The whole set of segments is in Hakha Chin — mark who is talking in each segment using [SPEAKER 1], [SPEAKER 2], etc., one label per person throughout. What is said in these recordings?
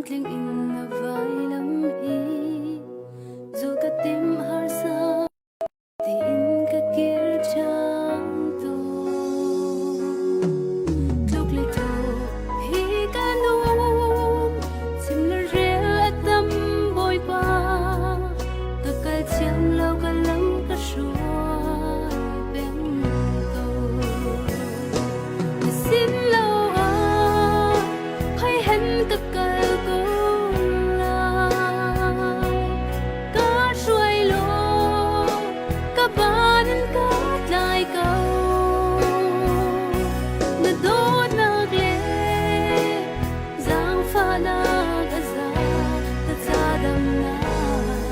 [SPEAKER 1] tlamtling in na vailam hi zul ka tim harsa tiin ka kir ṭhan tawn. Tluk le tluk hi ka nun chim le rel a tam Bawipa ka kal thiam lo ka lam ka hruai peng ko. Na sin lo ah khoi hen ka kal ko lai. Ka hruai law ka ban in ka tlai ko. Na dawtnak le zaangfahnak a za ka ca damnak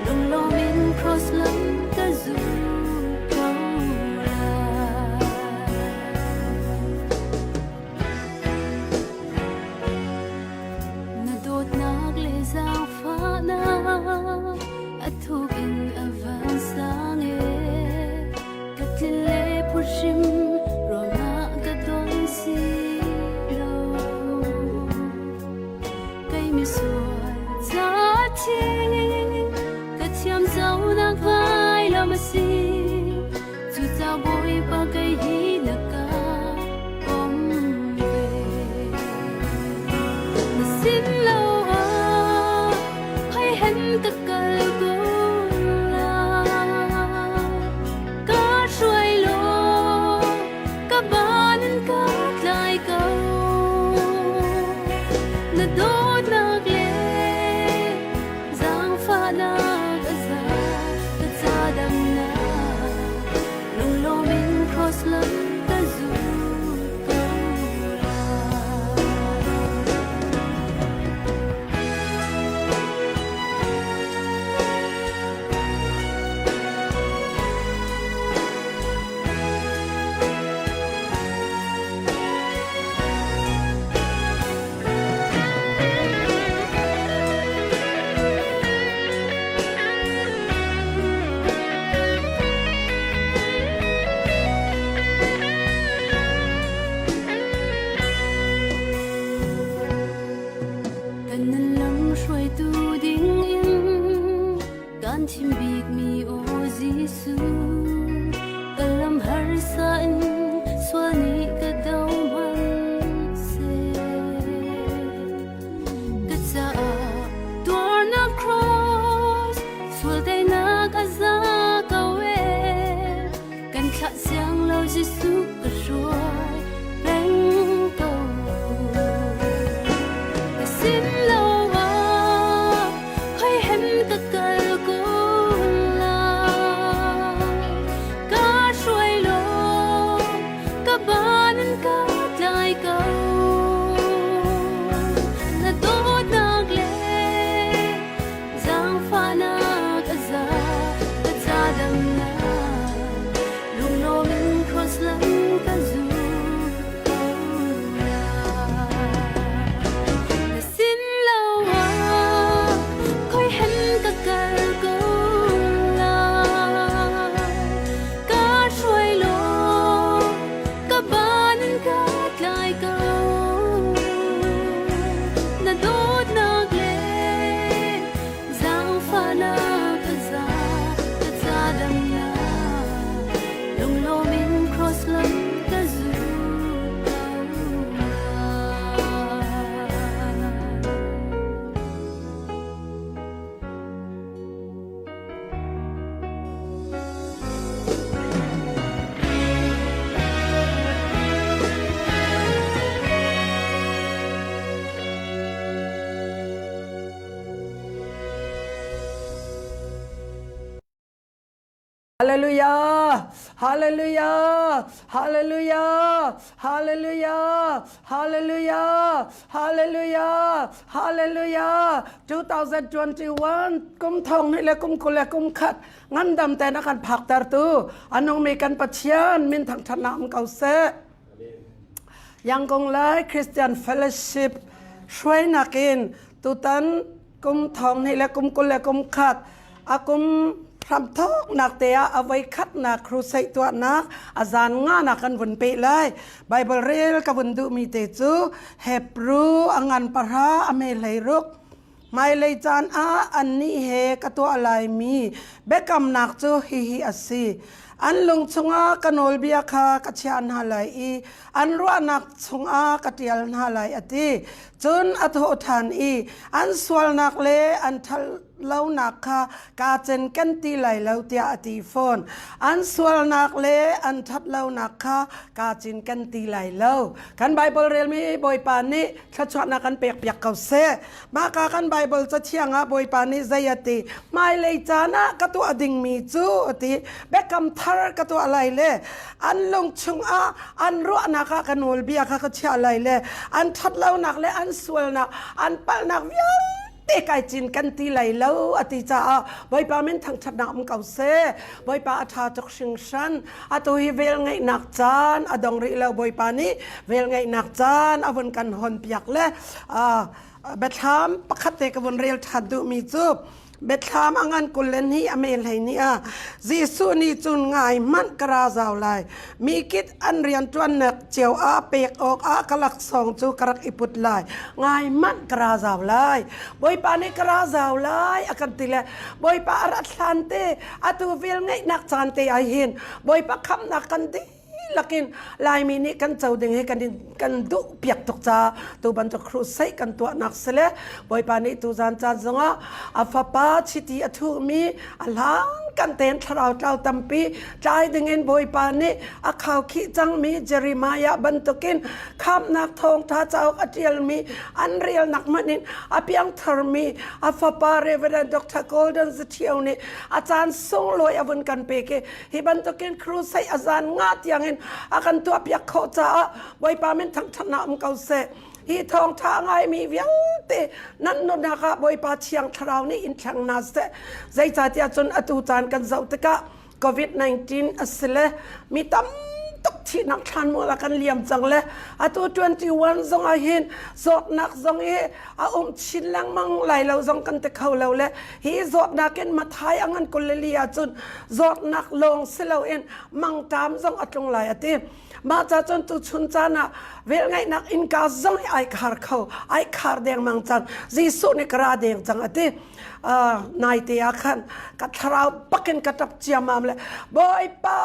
[SPEAKER 1] lunglawm in cross lam ka zul ko lai. Na dawtnak le zaangfahnak a thuk in a van sang e ka tlin le phuhrim ruangah ka don si lo kei misual ca thi ka thiam zonak vai lam a si cu ca Bawipa kei hi na ka pom ve na sin lo ah hoi hen ka kal ko lai ka hruai law ka ban in ka tlai ko na dawtnak le zaangfahnak a za ka ca damnak lunglawm in cross lam ka zul ko lai. Kan nun lam hruaitu ding in kan thim bikmi aw Jesuh ka lam harsa in sual nih ka do hmanhseh ka caah tuarnak cross sual teinak a za ko ee kan thlah siang lo Jesuh ka hruai peng ko ka sin lo ah khoi hem ka kal ko lai ka hruai law ka ban in ka tlai ko na dawtnak le zaangfahnak a za ka ca damnak lunglawm in cross lam ka zul ko lai na sin lo ah khoi hen ka kal ko lai ka hruai law ka ban in ka tlai ko na dawtnak le zaangfahnak ka za ka ca damnak lunglawm in cross lam ka zul ko lai.
[SPEAKER 2] Hallelujah! Hallelujah! Hallelujah! Hallelujah! Hallelujah! Hallelujah! Hallelujah! 2021 kum thong ni le kum kul le kum khat ngandam te na kan phakter tu anung mi kan Pathian min thangthatnak um ko seh. Yangon Lai Christian Fellowship hruainak in tutan kum thong ni le kum kul le kum khat a kum Hramthawknak te ah a voikhatnak crusade tuahnak a zan nganak kan vun peh lai. Bible rel ka vun duhmi te cu Hebrew a ngan pahra a me hlei ruk. Hmailei caan ah annih he ka tuah laimi biakamnak cu hihi a si. An lung chungah ka nawlbia kha ka chiah hna lai i an ruahnak chungah ka ṭial hna lai a ti. Cun a thawh ṭhan i an sualnak le an ṭhatlonak kha kaa cinken ti lai lo tiah a ti fawn. An sualnak le an ṭhatlonak kha kaa cinken ti lai lo. Kan Baibal relmi Bawipa nih thluachuahnak kan pekpiak ko seh. Mah ka kan Baibal cathiang ah Bawipa nih zei a ti? Hmailei caan ah ka tuah dingmi cu a ti. Biakam thar ka tuah lai le an lung chungah an ruahnak ah ka nawlbia kha ka chiah lai le an ṭhatlonak le an sualnak an palhnak vialte kai cin kan ti lai lo a ti caah Bawipa min thangṭhatnak um ko seh. Bawipa a ṭha tuk hringhran. Atu hi velngeihnak caan a dong rih lo Bawipa nih velngeihnak caan a vun kan honpiak le biathlam pakhat te ka vun rel ṭhan duhmi cu biathlam a ngan kul le hnih a me hlei ni ah Jesuh nih cun ngai hmanh ka ra zau lai mi kit an rian ṭuannak cio ah pek awk ah ka laksawng cu ka rak i put lai ngai hmanh ka ra zau lai Bawipa nih ka ra zau lai a kan ti le Bawipa a rat hlan te atu vel ngeihnak caan te ah hin Bawipa khamnak kan dih lakin Laimi nih kan co ding hi kan kan duh piak tuk ca tu bantuk crusade kan tuahnak sile Bawipa nih tu zan caan zongah a fapa chiti a thuhmi a hlang kan ten thlarau tlau tampi tlai dingin Bawipa nih a khaukhih cangmi Jeremiah bantukin khamnak thawngtha cauk a tialmi an relnak hmanh in a piangtharmi a fapa Reverend Dr. Golden Zathio nih a caan sunglawi a vun kan pek i Hi bantukin crusade a zan nga tiangin a kan tuahpiak khawh caah Bawipa min thangṭhatnak um ko seh. Hi thawngṭha a ngaimi vialte nan nunnak ah Bawipa Thiang Thlarau nih in thleng hna seh. Zeicahtiah cun atu caan kan zoh tikah COVID-19 a si le mi tam tuk thihnak thlanmual ah kan liam cang le atu 21 zong ah hin zawtnak zong hi a um chin lengmang lai lo zong kan ti kho lo le hi zawtnak in Mathai a ngan 24 ahcun zawtnak lawng si loin mangṭam zong a tlung lai a ti. Mah ca cun tuchun caan ah velngeihnak innka zong hi ai khar kho, ai khar dengmang cang. Jesuh nih ka ra deng cang a ti. Naite ah khan ka thlarau bakin ka ṭap ciammam le Bawipa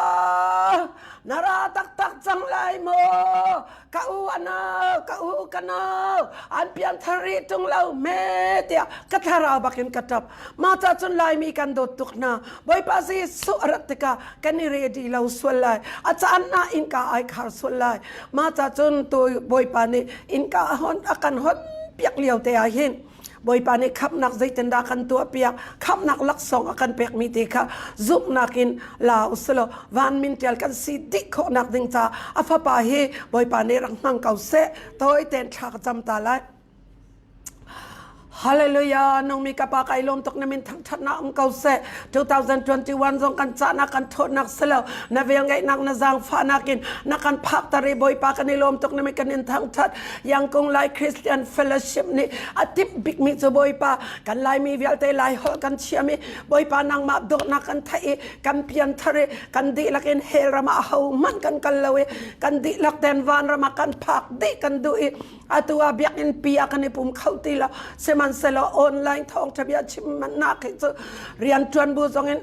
[SPEAKER 2] na ra taktak cang lai maw? Ka u a nau, ka u ka nau, an pianthar rih ṭung lo me tiah ka thlarau bakin ka ṭap. Mah ca cun Laimi kan dawt tuk hna. Bawipa Jesuh a rat tikah kan i ready lo sual lai. A caan ah innka ai khar sual lai. Mah ca cun tu Bawipa nih innka a hon a kan hon piak lio te ah hin Bawipa nih khamhnak zeitindah kan tuahpiak, khamhnak laksawng a kan pekmi te kha zumhnak in la usulaw van min ṭial kan si dih khawhnak ding ca a fapa hi Bawipa nih rak hmang ko seh. Tawi tein thla ka cam ta lai. Hallelujah nungmi ka pa kai lawm tuk na min thangthatnak um ko seh 2021 zong kan cahnak kan thawtnak silo na vel ngeihnak na zaangfahnak in na kan phak tari Bawipa kan i lawm tuk na min kan in thangthat Yangkung Lai Christian Fellowship nih a timh bikmi cu Bawipa kan Laimi vialte Lai holh kan thiam i Bawipa nangmah dawtnak kan theih i kan pianthar i kan dihlak in hell ram ah ahohmanh kan kal lo i kan dihlak ten vanram ah kan phak dih kan duh i atu ah biakinn pi ah kan i pum kho ti lo sihmanhsehlaw online thawngṭha bia chim nak hi cu rianṭuan bu zong in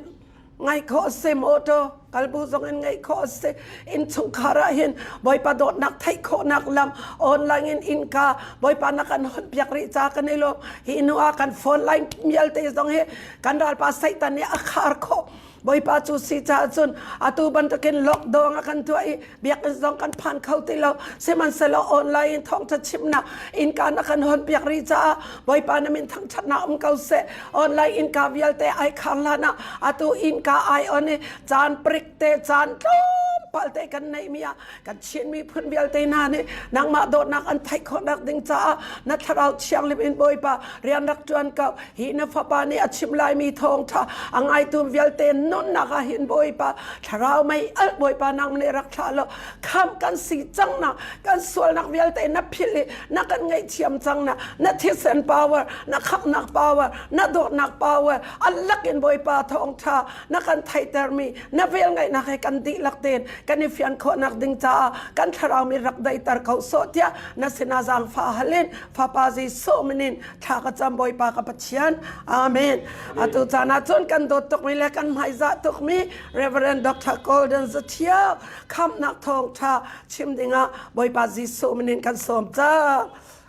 [SPEAKER 2] ngaih khawh a si motor kalbu zong in ngaih khawh a si innchungkhar ah hin bawipa dawtnak theih khawhnak lam online in innka bawipa na kan hon piak rih ca kan i lawm hi hnu ah kan phone line vialte zong hi kan ralpa satan nih a khar khawh bawipa cu si caah cun atu bantukin lockdown a kan tuah i biakinn zong kan phan kho ti lo sihmanhsehlaw online in thawngtha chimnak innka na kan hon piak rih caah bawipa na min thangthatnak um ko seh online innka vialte ai khar hlan ah atu innka ai on i caan prik te caan tlawmpal. tlawmpal te kan neihmi ah kan Chin miphun vialte hna nih nangmah dawtnak an theih khawhnak ding caah na thlarau thianghlim in Bawipa rian rak ṭuan ko. Hi na fapa nih a chim laimi thawngṭha a ngaitu vialte nunnak ah hin Bawipa thlarau mei alh Bawipa nang nih rak thlah law khamh kan si cang na kan sualnak vialte na philh i na kan ngaihthiam cang na na thisen power na khamhnak power na dawtnak power a lakin Bawipa thawngṭha na kan theihtermi na velngeihnak he kan dihlak tein kan i fian khawhnak ding caah kan thlarau mi rak daihter ko sawh tiah na sinah zaangfah halin Fapa Jesuh min in thla ka cam Bawipa ka Pathian. Amen. Atu caan ah cun kan dawt tukmi le kan hmaizah tukmi Reverend Dr. Golden Zathiau khamnak thawngtha chim dingah Bawipa Jesuh min in kan sawm cang.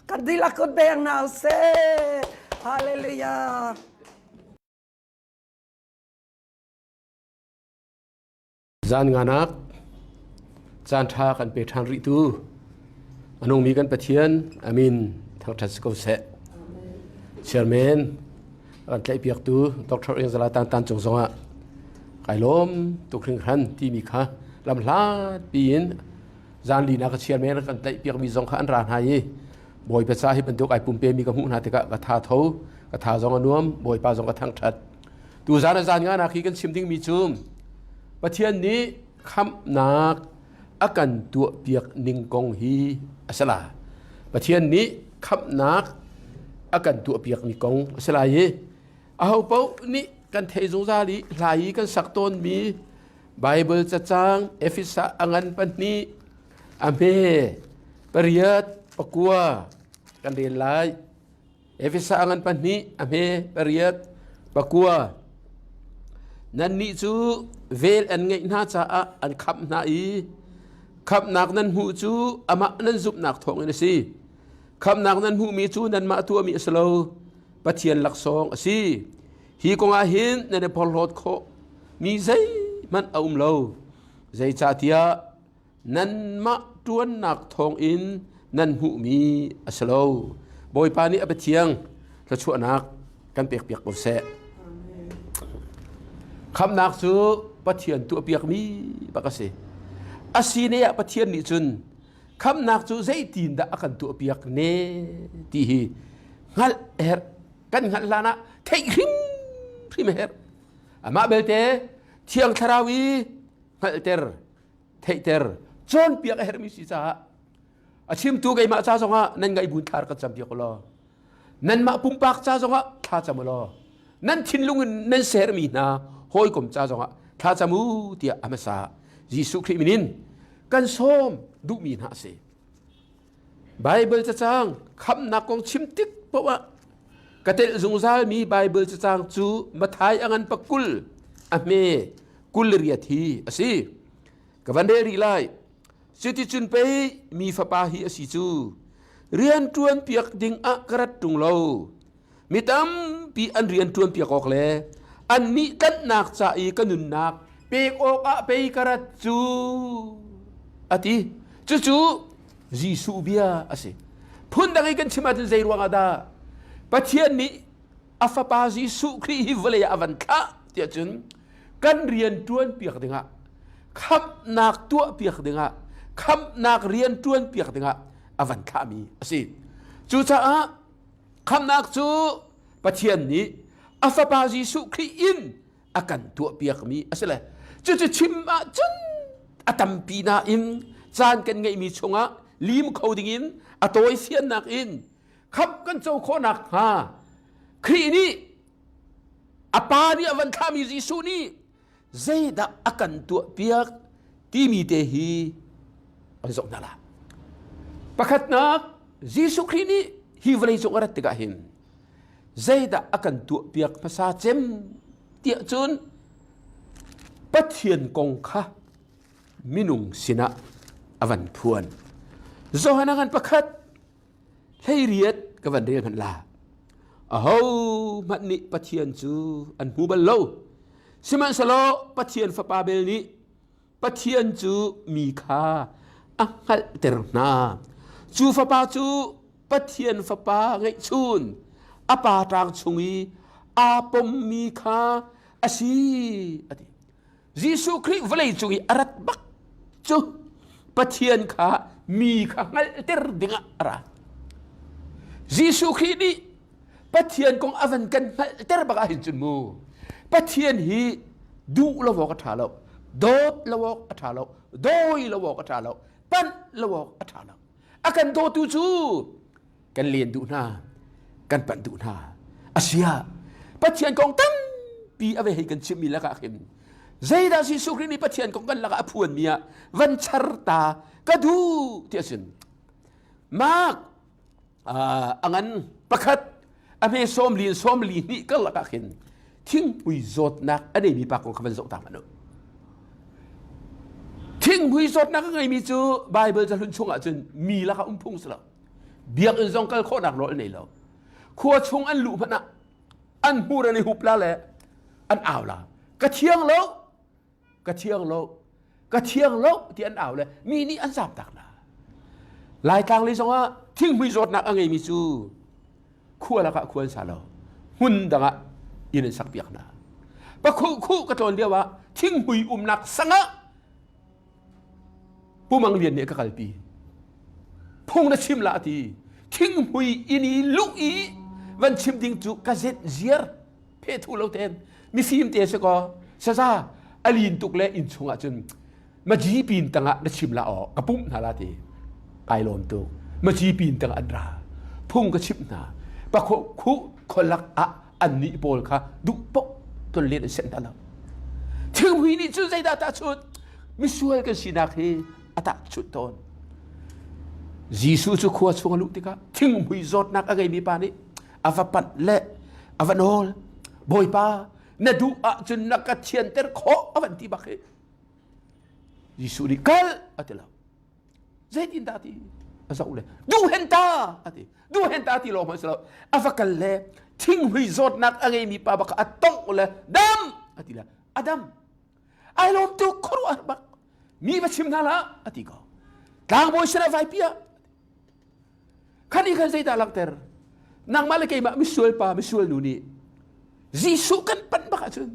[SPEAKER 2] Kan dihlak kut beng hna usih. Hallelujah.
[SPEAKER 3] Zan nganak caan ṭha kan pe ṭhan rih tu a nungmi kan Pathian amin thangṭhat si ko seh. Chairman kan tlaihpiaktu Dr. Angela Tan Tan cung zongah kai lawm tuk hringhran timi kha lamhlat piin zan lina ka chairman kan tlaihpiakmi zong kha an ra hna i Bawipa ca hi bantuk ai pumpe mi ka hmuh hna tikah ka tha tho ka tha zong a nuam Bawipa zong ka thangṭhat Tuzaan a zan nganak hi kan chim dingmi cu Pathian nih khamhnak a kan tuahpiak ning kong hi a si la. Pathian nih khamhnak a kan tuahpiak mi kong a si lai i aho paoh nih kan theih zungzal i hla i kan sak tawnmi Bible cacang Efesa a ngan pahnih a hme pariat pakua kan rel lai. Efesa ngan pahnih a hme pariat pakua nannih cu vel an ngeih hna caah an khamh hna i khamhnak nan hmuh cu amah nan zumhnak thawngin a si khamhnak nan hmuhmi cu nanmah tuahmi a si lo Pathian laksawng a si hi kongah hin nan i porhlawt khawh mi zeihmanh a um lo zeicahtiah nanmah ṭuannak thawngin nan hmuhmi a si lo. Bawipa nih a biathiang thluachuahnak kan pekpiak ko seh. Khamnak cu Pathian tuahpiakmi bak a si. A si ne ah Pathian nih cun khamnak cu zeitin dah a kan tuahpiak ne ti hi hngalh a herh. Kan hngalh hlan ah theih hrimhrim a herh. Amah belte Thiang Thlarau i hngalhter theihter cawnpiak a herhmi si caah a chimtu keimah ca zongah nan ngaih buin thla rak kan campiak law nanmah pumpak ca zongah thla cam law nan thinlung in nan sermi hna hawikom ca zongah thla cam u tiah a hmasa Jesuh Khrih min in kan sawm duhmi hna a si Baibal cacang khamnak kong chim tik poah ah ka telh zungzalmi Baibal cacang cu Mathai a ngan pakul a hme kul riat hi a si. Ka van rel rih lai. Cuticun pei mi fapa hi a si cu rian ṭuan piak ding ah ka rat ṭung lo. Mi tampi an rian ṭuan piak awk le annih tlanhnak ca i ka nunnak pek awkah pei ka rat cu a ti. Cucu Jesuh bia a si. Phundang i kan chim ahcun zei ruangah dah Pathian nih a fapa Jesuh Khrih hi vawlei ah a van thlah tiah cun kan rian ṭuan piak dingah khamhnak tuah piak dingah khamhnak rian ṭuan piak dingah a van thlahmi a si. Cucaah Khamhnak cu Pathian nih a fapa Jesuh Khrih in a kan tuahpiakmi a si le cucu chim ahcun a tampi nain caan kan ngeihmi chungah lim kho dingin a tawifiannak in khamh kan co khawhnak hnga Khrih nih a pa nih a van thlahmi Jesuh nih zeidah a kan tuahpiak timi te hi an zoh hna la. Pakhatnak Jesuh Khrih nih hi vawlei cung a rat tikah hin zeidah a kan tuahpiak hmasa cem tiah cun Pathian kong kha minung sinah a van phuan. Johan a ngan pakhat 18 ka van rel hmanh la. Aho hmanh nih Pathian cu an hmu bal lo. Sihmanhsehlaw Pathian Fapa bel nih Pathian cu mi kha a hngalhter hna. Cu Fapa cu Pathian Fapa ngeihchun a pa ṭang chung i aa pommi kha a si a ti. Jesuh Khrih vawlei cung i a rat bak. cu Pathian kha mi kha hngalhter dingah a ra. Jesuh Khrih nih Pathian kong a van kan hngalhter bak ahhin cun mu Pathian hi duh lo awk a ṭha lo, dawt lo awk a ṭha lo, dawi lo awk a ṭha lo, panh lo awk a ṭha lo. A kan dawtu cu kan len duh hna, kan panh duh hna. Asia Pathian kong tampi a ve hei kan chimmi lakah khin zeidah Jesuh Khrih nih Pathian kong kan lakah a phuanmi ah van char ta ka duh ti a sin. Mark a ngan pakhat a hme sawmli in sawmli hnih karlak ah khin thinghmui zawtnak a neimi pa kong kha van zoh ta hmanh u. Thinghmui zawtnak a ngeimi cu Bible cahlun chungah cun mi lakah um phung si lo. Biakinn zong kal khawhnak nawl an nei lo. Khua chung an luh hmanh ah an hmur an i hup la le an au la. Ka thiang lo, ka thiang lo, ka thiang lo ti an au le mi nih an zamtak hna. Laitlang lei zongah thinghmui zawtnak a ngeimi cu khua lakah khua an sa lo. Hmun dang ah inn an sak piak hna. Pakhuh khuh ka tlawn lio ah thinghmui umnak sangah Pu Mang Lian nih a ka kalpi. Phung na chim la a ti. Thinghmui inn i luh i van chim ding cu ka zenh ziar phe thu lo ten mifim te si kaw saza a lin tuk le inn chung ah cun maji pin tangah na chim la aw ka pumh hna la ti kai lawm tuk maji pin tang an ra phung ka chimh hna pakho khu kholak ah annih pawl kha duh poh ton len an senh hna lo thinghmui nih cun zeidah tahchunh misual kan sinak hi a tahchunh tawn Jesuh cu khua chung a luh tikah thinghmui zawtnak a ngeimi pa nih a va panh le a va nawl Bawipa na duh ahcun na ka thianter khawh a van ti bak hi Jesuh nih kal a ti lo zeitindah ti a zoh le duh hen ta a ti duh hen ta ti lawng hmanh si lo a va kal le thinghmui zawtnak a ngeimi pa bak a tongh le dam a ti le a dam ai lawm tuk khuaruahhar bak mi va chim hna hlah a ti ko tlangbawi sinah vai piah khan i khan zeidah langhter nangmah le keimah misual pa misual nu nih Jesuh kan panh bak ahcun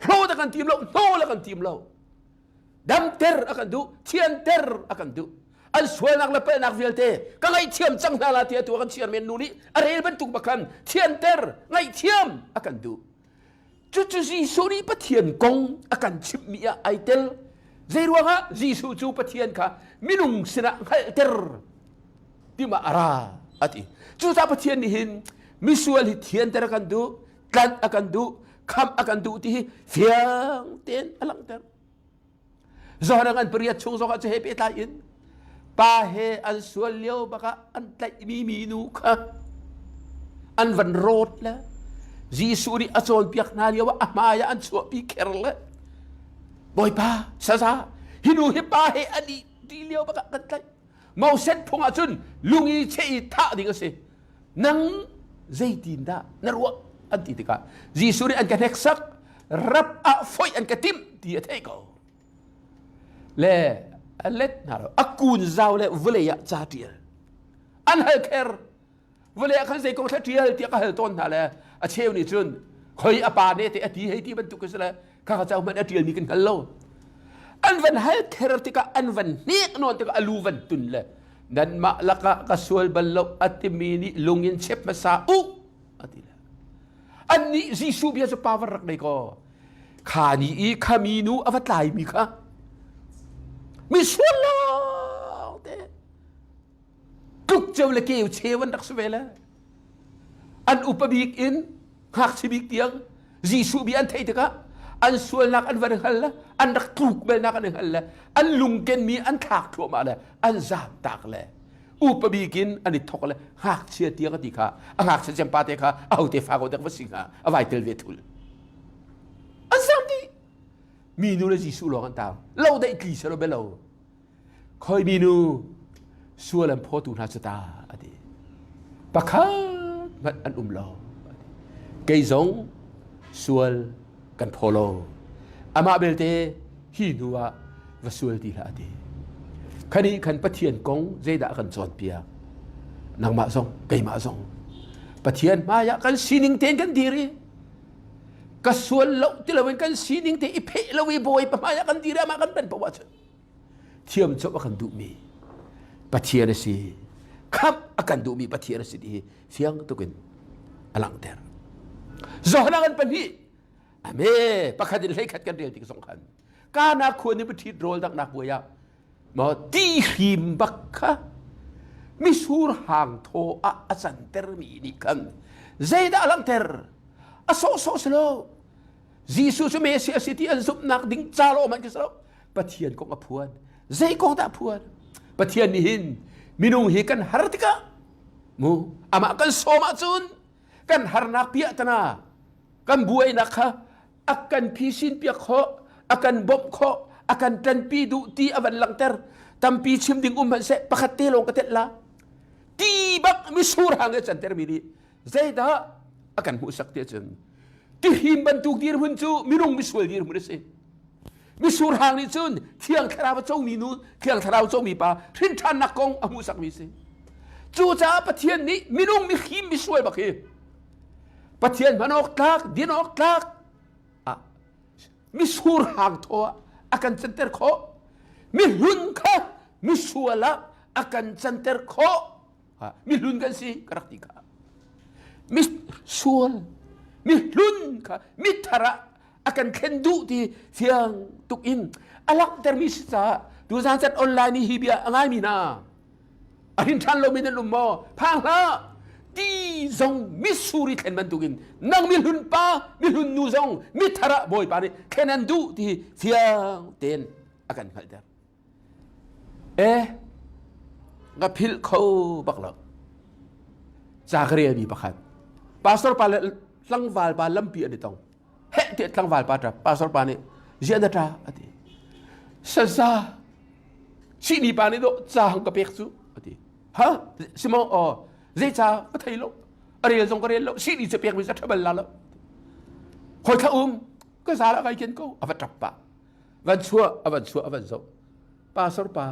[SPEAKER 3] hlawt a kan tim lo hnawl a kan tim lo damter a kan duh thianter a kan duh an sualnak le palhnak vialte ka ngaihthiam cang hna la tiah tu a kan chiar men nu nih a rel bantuk bak khan thianter ngaihthiam a kan duh cucu Jesuh nih Pathian kong a kan chimhmi ah ai tel zeiruangah Jesuh cu Pathian kha minung sinah hngalhter tima a ra a ti cucaah Pathian nih hin misual hi thianter a kan duh tlanh a kan duh khamh a kan duh ti hi fiang tein a langhter Johan an pariat chung zongah cu he pehtlai in pa he an sual lio bakah an tlaihmi minu kha an van rawt le Jesuh nih a cawnpiak hna lio ah a hmai ah an chuahpi kher le Bawipa saza hi nu hi pa he an i ti lio bakah kan tlaih Moses phung ah cun lung i cheh i thah ding a si nang zeitin dah na ruah an ti tikah Jesuh nih an ka hneksak rap ah foih an ka timh ti a theih ko le a let hna lo a kun zau le vawlei ah ca tial an hal kher vawlei ah khan zei kong thla tial tiah ka hal tawn hna le a cheu nih cun khoi a pa ne te a ti hei ti bantuk si le kha kha cau hmanh a tial mi kan hngal lo an van hal kher tikah an van hnek nawn tikah a lu van tun le nanmah lakah ka sual bal lo a timi nih lung in chep hmasa u a ti le annih Jesuh bia cu power rak nei ko kha ni i khami nu a va tlaimi kha mi sual lawng te tluk ceu le keu cheu an rak si ve le an upa bik in ngakchia bik tiang Jesuh bia an theih tikah an sualnak an van hngal le an rak tluk belnak an hngal le an lungkenmi an thlak thluahmah le an zamtak le upa bik in an i thok le ngakchia tiang a ti kha a ngakchia cempa te kha a hote fa ko dek va si hnga a vai tel ve thul an zam dih mi nu le Jesuh lawng an tang lo daih tli selo belo Khoi minu sual an phawtu hna cu ta a ti. Pakhat hmanh an um lo. Kei zong sual kan phaw lo. Amah belte hi hnu ah va sual ti hlah a ti. Khani khan Pathian kong zeidah a kan cawnpiak? Nangmah zong, keimah zong. Pathian hmaiah kan sining tein kan dir i ka sual lo ti loin kan sining te i pheh lo i Bawipa hmaiah kan dir i amah kan pen paoh ahcun. Thiam cawp a kan duhmi Pathian a si. Khamh a kan duhmi Pathian a si ti hi fiang tukin a langhter. Johan kan pahnih ame pakhat in hleikhat kan rel tik zong khan Kana khua ni pathit rawl daknak buai ah maw ti hrim bak kha misur hang thaw ah a cantermi nih khan zeidah a langhter a sawhsawh si lo Jesuh cu Messiah a si ti an zumhnak ding ca lawm an si lo Pathian kong a phuan zei kong dah a phuan Pathian nih hin minung hi kan har tikah mu amah kan sawm ahcun kan harnak piah tana kan buainak kha a kan phisin piak khawh a kan bawmh khawh a kan ṭanpi duh ti a van langhter tampi chim ding um hmanh seh pakhat te lawng ka telh la ti bak misur hang e canter mi nih zeidah a kan hmuhsak ti ahcun tihrim bantuk dirhmun cu minung misual dirhmun a si misur hang nih cun thiang thlarau a comi nu thiang thlarau comi pa hrinṭhannak kong a hmuhsakmi si cucaah Pathian nih minung mihrim misual bak hi Pathian hman awk tlak din awk tlak ah misur hang thaw ah a kan canter khawh mihlun kha misual ah a kan canter khawh mihlun kan si ka rak ti kha misual mihlun kha mithar ah a kan thlen duh ti fiang tuk in a langhtermi si caah tuzan chan online i hi bia a ngaimi hna a hin ṭhan lomi nan um maw phang hlah ti zong misuri thlen bantukin nang mihlun pa mihlun nu zong mithar ah bawipa nih thlen an duh ti fiang tein a kan hngalhter Eh, ka philh kho bak lo. Ca ka relmi pakhat. Pastor pa le tlangval pa lampi an i tong. Heh tiah tlangval pa ṭap. Pastor pa nih, ziah na ṭa? A ti. Saza, sihni pa nih dawh ca hang ka pek cu. A ti. Ha? Simo, aw, zei ca ka thei lo. A rel zong ka rel lo. Sihni ca pekmi ca ṭha bal la lo. Khoi thla um, ka zal ah kai ken ko. A va ṭap pah. Van chuah a van chuah a van zoh pastor pa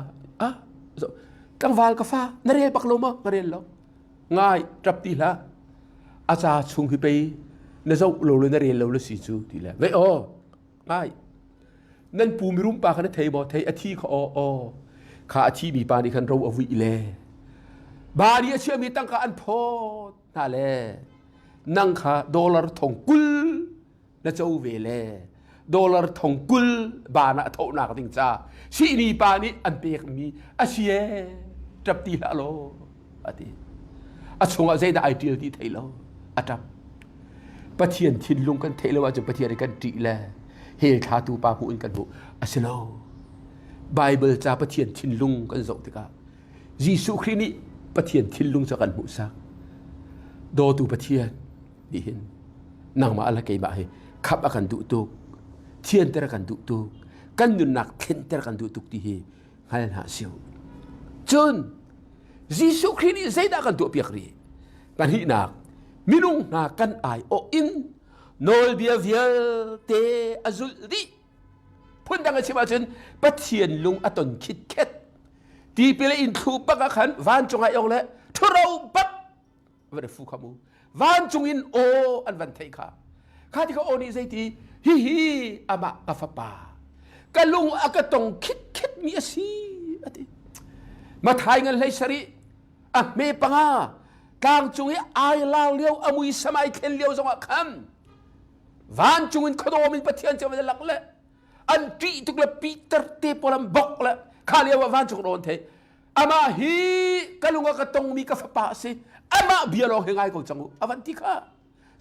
[SPEAKER 3] ah zoh tlangval ka fa na rel bak lo maw ka rel lo ngai ṭap ti hlah a ca chung hi pei na zoh lo le na rel lo le si cu ti le ve aw ngai nan pu mirum pa kha na thei maw thei a thi kha aw aw kha a thi mi pa nih khan ro a vui le bari a chiami tangka an phawt hna le nang kha dollar thong kul na co ve le dollar thong kul baan ah thonak ding ca sihni pa nih an pekmi a si e ṭap ti hlah law a ti a chungah zeidah ai ṭial ti thei lo a ṭap Pathian thinlung kan theih lo ahcun Pathian kan ṭih le hell thlatu pa hmuh in kan hmuh a si lo Bible ca Pathian thinlung kan zoh tikah Jesuh Khrih nih Pathian thinlung cu kan hmuhsak dawtu Pathian nih hin nangmah le keimah hi khap a kan duh tuk thianter a kan duh tuk kan nunnak thlenter kan duh tuk ti hi hngal hna siu cun Jesuh Khrih nih zeidah kan tuahpiak rih pahnihnak minung hna kan aiawh in nawlbia vialte a zulh dih phundang a chim ahcun Pathian lung a ton khitkhet tipil in thlu bak ah khan vancung ah yong le ṭhuro bak van fu kha mu vancung in aw an van theih kha kha ti kha aw nih zeiti hihi amah ka fapa ka lung a ka tong khit khet mi a si ati mathai ngan hlei sari a hme panga tlang cung i ai lar lio a mui samai thlen lio zongah khan vancung in khuadawm in pathian cu van lak le an ṭih tuk le Peter te pawl an bok le kha lio ah vancung rawn thei amah hi ka lung a ka tongmi ka fapa a si amah bia lawng hi ngai ko cang u a van ti kha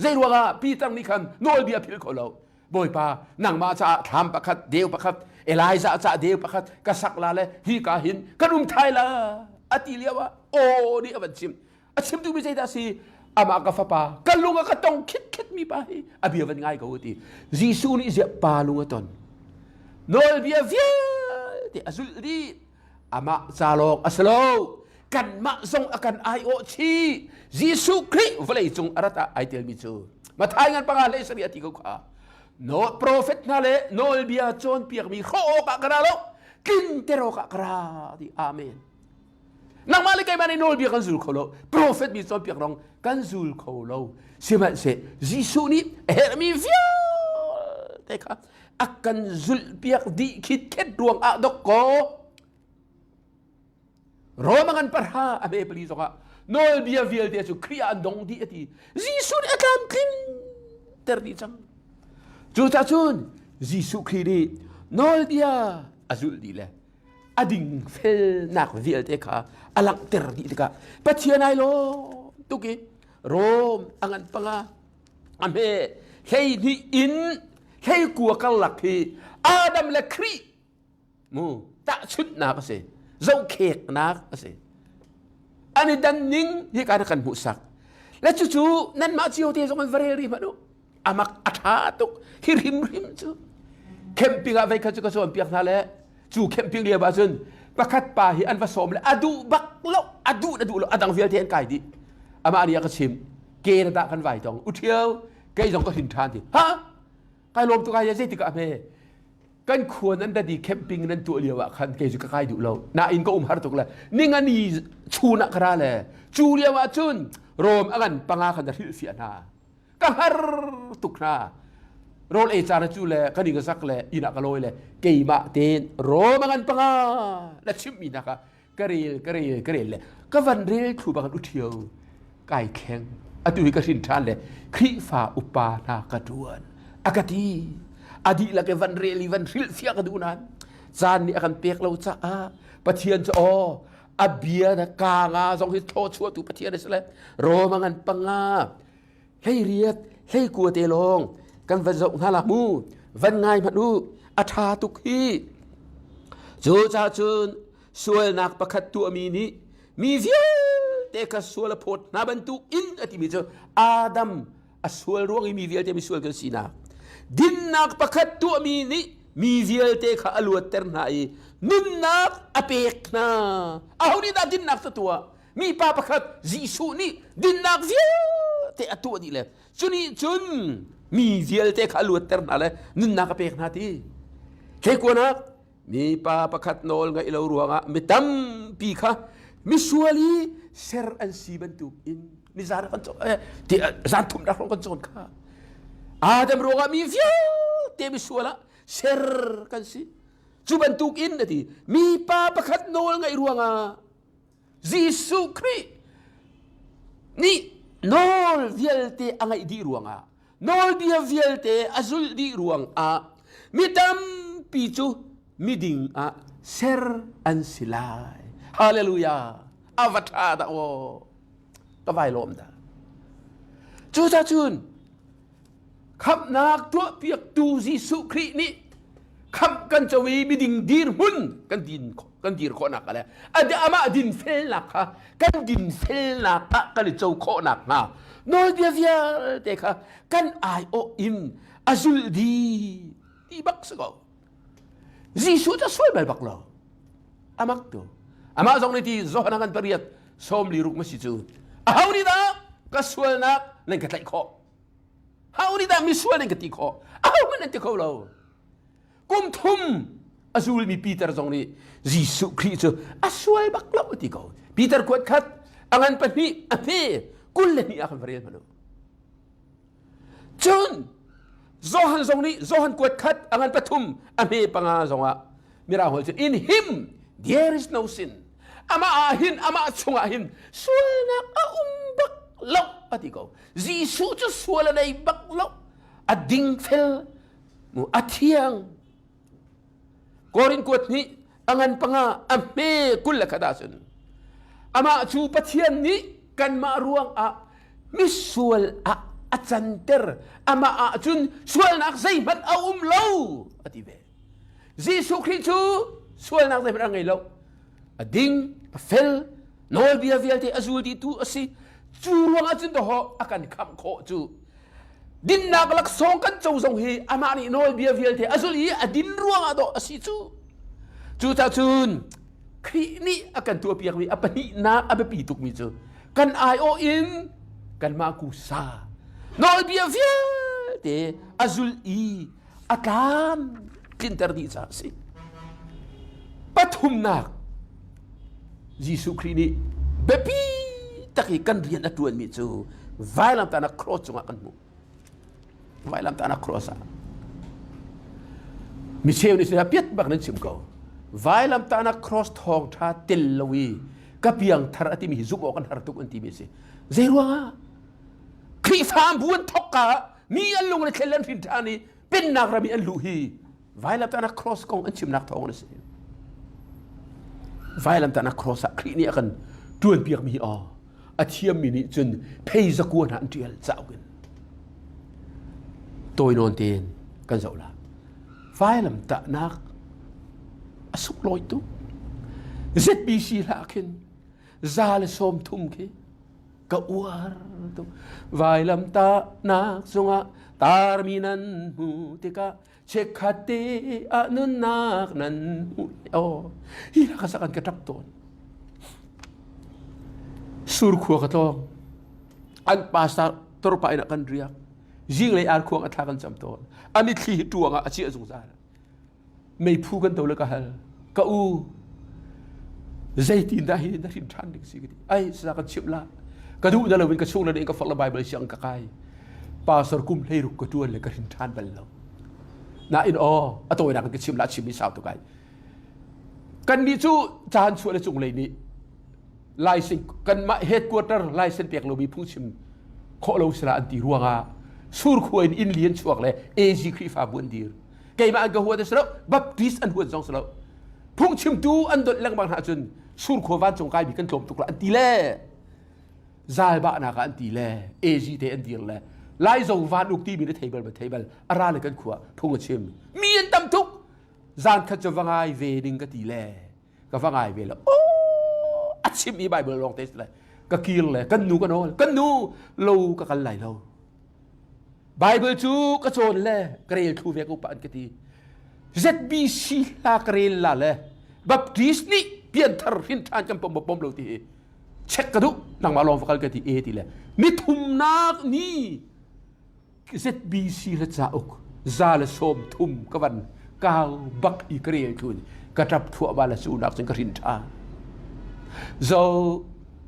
[SPEAKER 3] zei ruangah Peter nih khan nawlbia philh kho lo Bawipa nangmah caah thlam pakhat deu pakhat Elijah caah deu pakhat ka sak la le hi ka hin kan um thai la a ti lio ah aw nih a van chim a chim duhmi zeidah si amah ka fapa ka lung a ka tong khit khit mi pa hi a bia van ngai ko ti Jesuh nih ziah pa lung a ton nawlbia vialte a zulh dih amah ca lawng a si lo kanmah zong a kan aiawh chih Jesuh Khrih vawlei cung a rat ah ai telmi cu Mathai ngan panga hlei sarih a ti ko kha no profet hna le nawlbia cawnpiakmi hrawh awkah ka ra lo tlinter awkah ka ra ti amen nangmah le keimah nih nawlbia kan zul kho lo profet mi cawnpiak rong kan zul kho lo sihmanhseh Jesuh nih a herhmi vialte kha a kan zulhpiak dih khit khet ruang ah dok ko. Roma ngan parha a hme pali zongah nawlbia vialte cu Khrih ah an dong dih a ti. Jesuh nih a tlamtling ter dih cang. Cucaah cun Jesuh Khrih nih nawlbia a zulh dih le a dingfelnak vialte kha a langhter dih tikah Pathian ai lawm tuk i Rom a ngan panga a hme 12 in 19 karlak hi Adam le Khrih mu tahchunhnak a si zohkheknak a si an i dan ning hi ka kan hmuhsak le cucu nanmah cio te zong in va rel rih hmanh u amak a ṭha tuk hi hrimhrim cu camping ah veikhat cu ka cawnpiak hna le cu camping lio ah cun pakhat pa hi an va sawm le a duh bak lo a duh na duh lo a dang vialte an kai dih amah nih a ka chim ke na dah kan vai tong u ṭhio kei zong ka hrin ṭhan ti ha kai lawm tuk ai zeitik ah hme kan khua nan dadi camping nan tuah lio ah khan kei cu ka kai duh lo nain ka um har tuk le ningani chun ah ka ra le cu lio ah cun Rom a ngan panga khan a hrilh fiah hna ka har tuk hna rawl ei caan cu le ka ning zak le inn ah ka lawi le keimah tein Rom a ngan panga na chimmi hna kha ka rel ka rel ka rel le ka van rel thlu bang u ṭhio kai thleng atu hi ka hrin ṭhan le Khrihfa upa hna ka ṭuan a ka ti a dihlak i van rel i van hrilh fiah ka duh nain caan nih a kan pek lo caah Pathian cu aw a bia na ka nga zong hi thlawchuahtu Pathian a si le Roma ngan panga hlei riat hlei kua te lawng kan van zoh hna la mu van ngai hmanh u a ṭha tuk hi cu caah cun sualnak pakhat tuahmi nih mi vialte kha sual a phawt hna bantuk in a timi cu Adam a sual ruang i mi vialte misual kan sinak dinnak pakhat tuahmi nih mi vialte kha a luatter hna i nunnak a pek hna aho nih dah dinnak cu tuah mipa pakhat Jesuh nih dinnak vialte a tuah dih le cunih cun mi vialte kha a luatter hna le nunnak a pek hna ti thleikuanak mipa pakhat nawl ngaih lo ruangah mi tampi kha misual i ser an si bantuk in nizan kan zan thum rak kan cawn kha Adam ruangah mi vialte misual ah ser kan si cu bantuk in a ti mipa pakhat nawl ngaih ruangah Jesuh Khrih nih nawl vialte a ngaih dih ruangah nawlbia vialte a zulh dih ruangah mi tampi cu miding ah ser an si lai. Hallelujah! A va ṭha dah aw! Ka vai lawm dah. Cucaah cun Khamhnak tuahpiaktu Jesuh Khrih nih khamh kan co i miding dirhmun kan din kan dir khawhnak le amah dinfelnak kha kan dinfelnak ah kan i co khawhnak hnga nawlbia vialte kha kan aiawh in a zulh dih ti bak si ko Jesuh cu sual bal bak lo amak tu amah zong nih ti Johan ngan pariat sawm li ruk ma si cu aho nih dah ka sualnak nan ka tlaih khawh Ho nih dah misual in ka ti khawh? Ahohmanh an ti kho lo. Kum thum a zulmi Peter zong nih Jesuh Khrih cu a sual bak lo a ti ko. Peter kuat khat a ngan pahnih a hme 22 ah kan va rel hmanh u. Cun Johan zong nih Johan kuat khat a ngan pathum a hme panga zongah mirang holh cu in him there is no sin amah ah hin amah chungah hin sualnak a um bak lo a ti ko Jesuh cu sual a nei bak lo a dingfel a thiang Korin kuat nih a ngan panga a hme kul le khat ahcun amah cu Pathian nih kanmah ruangah misual ah a canter amah ah cun sualnak zeihmanh a um lo a ti ve Jesuh Khrih cu sualnak zeihmanh a ngei lo a ding a fel nawlbia vialte a zul dihtu a si cu ruangah cun dawh a kan khamh khawh cu dinnak laksawng kan co zong hi amah nih nawlbia vialte a zul i a din ruangah dawh a si cu cucaah cun Khrih nih a kan tuahpiakmi a pahnihnak a biapi tukmi cu kan aiawh in kanmah kusa nawlbia vialte a zul i a tlam tlinter dih caah a si. Pathumnak Jesuh Khrih nih biapi tak i kan rian a ṭuanmi cu vailamtahnak cross cungah kan hmuh. Vailamtahnak cross ah. Mi cheu nih piat bak nan chim ko. Vailamtahnak cross thawngṭha tel lo i Ka piang thar a timi hi zumh awk an har tuk an timi a si. Zei ruangah? Khrihfabu an thok ka mi an lung le thlel an hrin ṭhan i pennak ram i an luh hi vailamtahnak cross kong an chimnak thawng a si. Vailamtahnak cross ah Khrih nih a kan ṭuanpiakmi hi aw a thiammi nih cun phei zakua hna an ṭial cauk in tawi nawn tein kan zoh la. Vailamtahnak a sunglawi tuk. ZBC hlah khin za le 30 khi ka uar tuk. Vailamtahnak cungah tarmi nan hmu tikah chikkhat te ah nunnak nan hmuh aw hi hla ka sak an ka ṭap tawn. Surkhua ka tlawng. An pastor torpa inn ah kan riak. Zinglei arkhuang a thla kan cam tawn. A mitthli hi ṭuang ah a chiah zungzal. Meiphu kan to le ka hal. Ka u, zeitin dah hi na hrin ṭhan ding si ka ti. Ai, sa kan chimh la. Ka duh na loin ka chung le ka fak le Bible siang ka kai. Pastor kum 16 ka ṭuan le ka hrin ṭhan bal lo. Nain aw, a tawinak in ka chim la chim i sau tuk ai. Kan nih cu caan chuah le cunglei nih license kanmah headquarter license pek lomi phungchim khawh lo sila an ti ruangah surkhua in inn lian chuak le AG Khrihfabu an dir. Keimah an ka huat a si lo, Baptist an huat zong si lo. Phungchimtu an donh lengmang hna cun surkhua vancung kaimi kan tlawm tuk la an ti le zalbahnak ah an ti le AG te an dir le Laizo van uk timi na thei bal ma thei bal a ra le kan khua phung a chim mi an tam tuk zan khat cu va ngai ve ding ka ti le ka va ngai ve le oh a chim i Bible lawng te le ka kir le kan nu ka nawl kan nu lo ka kal lai lo Bible cu ka cawn le ka rel thlu ve ko pa an ka ti ZBC hla ka rel la le Baptist nih pianthar hrin ṭhan kan pom pom lo ti hi check ka duh nangmah lawng va kal ka ti e ti le nithumnak ni ZBC le cauk 130 ka van kau bak i ka rel thun ka ṭap thuah ba le cu nak cun ka hrin ṭha zo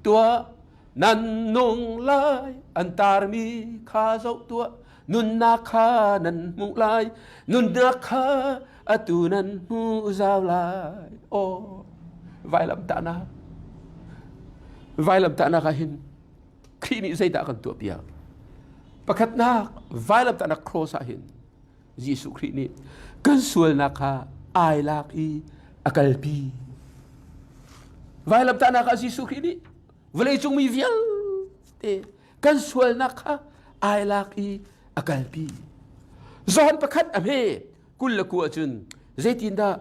[SPEAKER 3] tuah nan nung lai an tarmi kha zoh tuah nunnak kha nan hmuh lai nunnak kha atu nan hmu zau lai aw vailam tahnak vailam tahnak ah hin Khrih nih zeidah kan tuah piak pakhatnak vailam tahnak cross ah hin Jesuh Khrih nih kan sualnak kha ai lak i a kalpi vailam tahnak ah Jesuh Khrih nih vawleicung mi vialte kan sualnak kha ai lak i a kalpi John pakhat a hme 29 cun zeitindah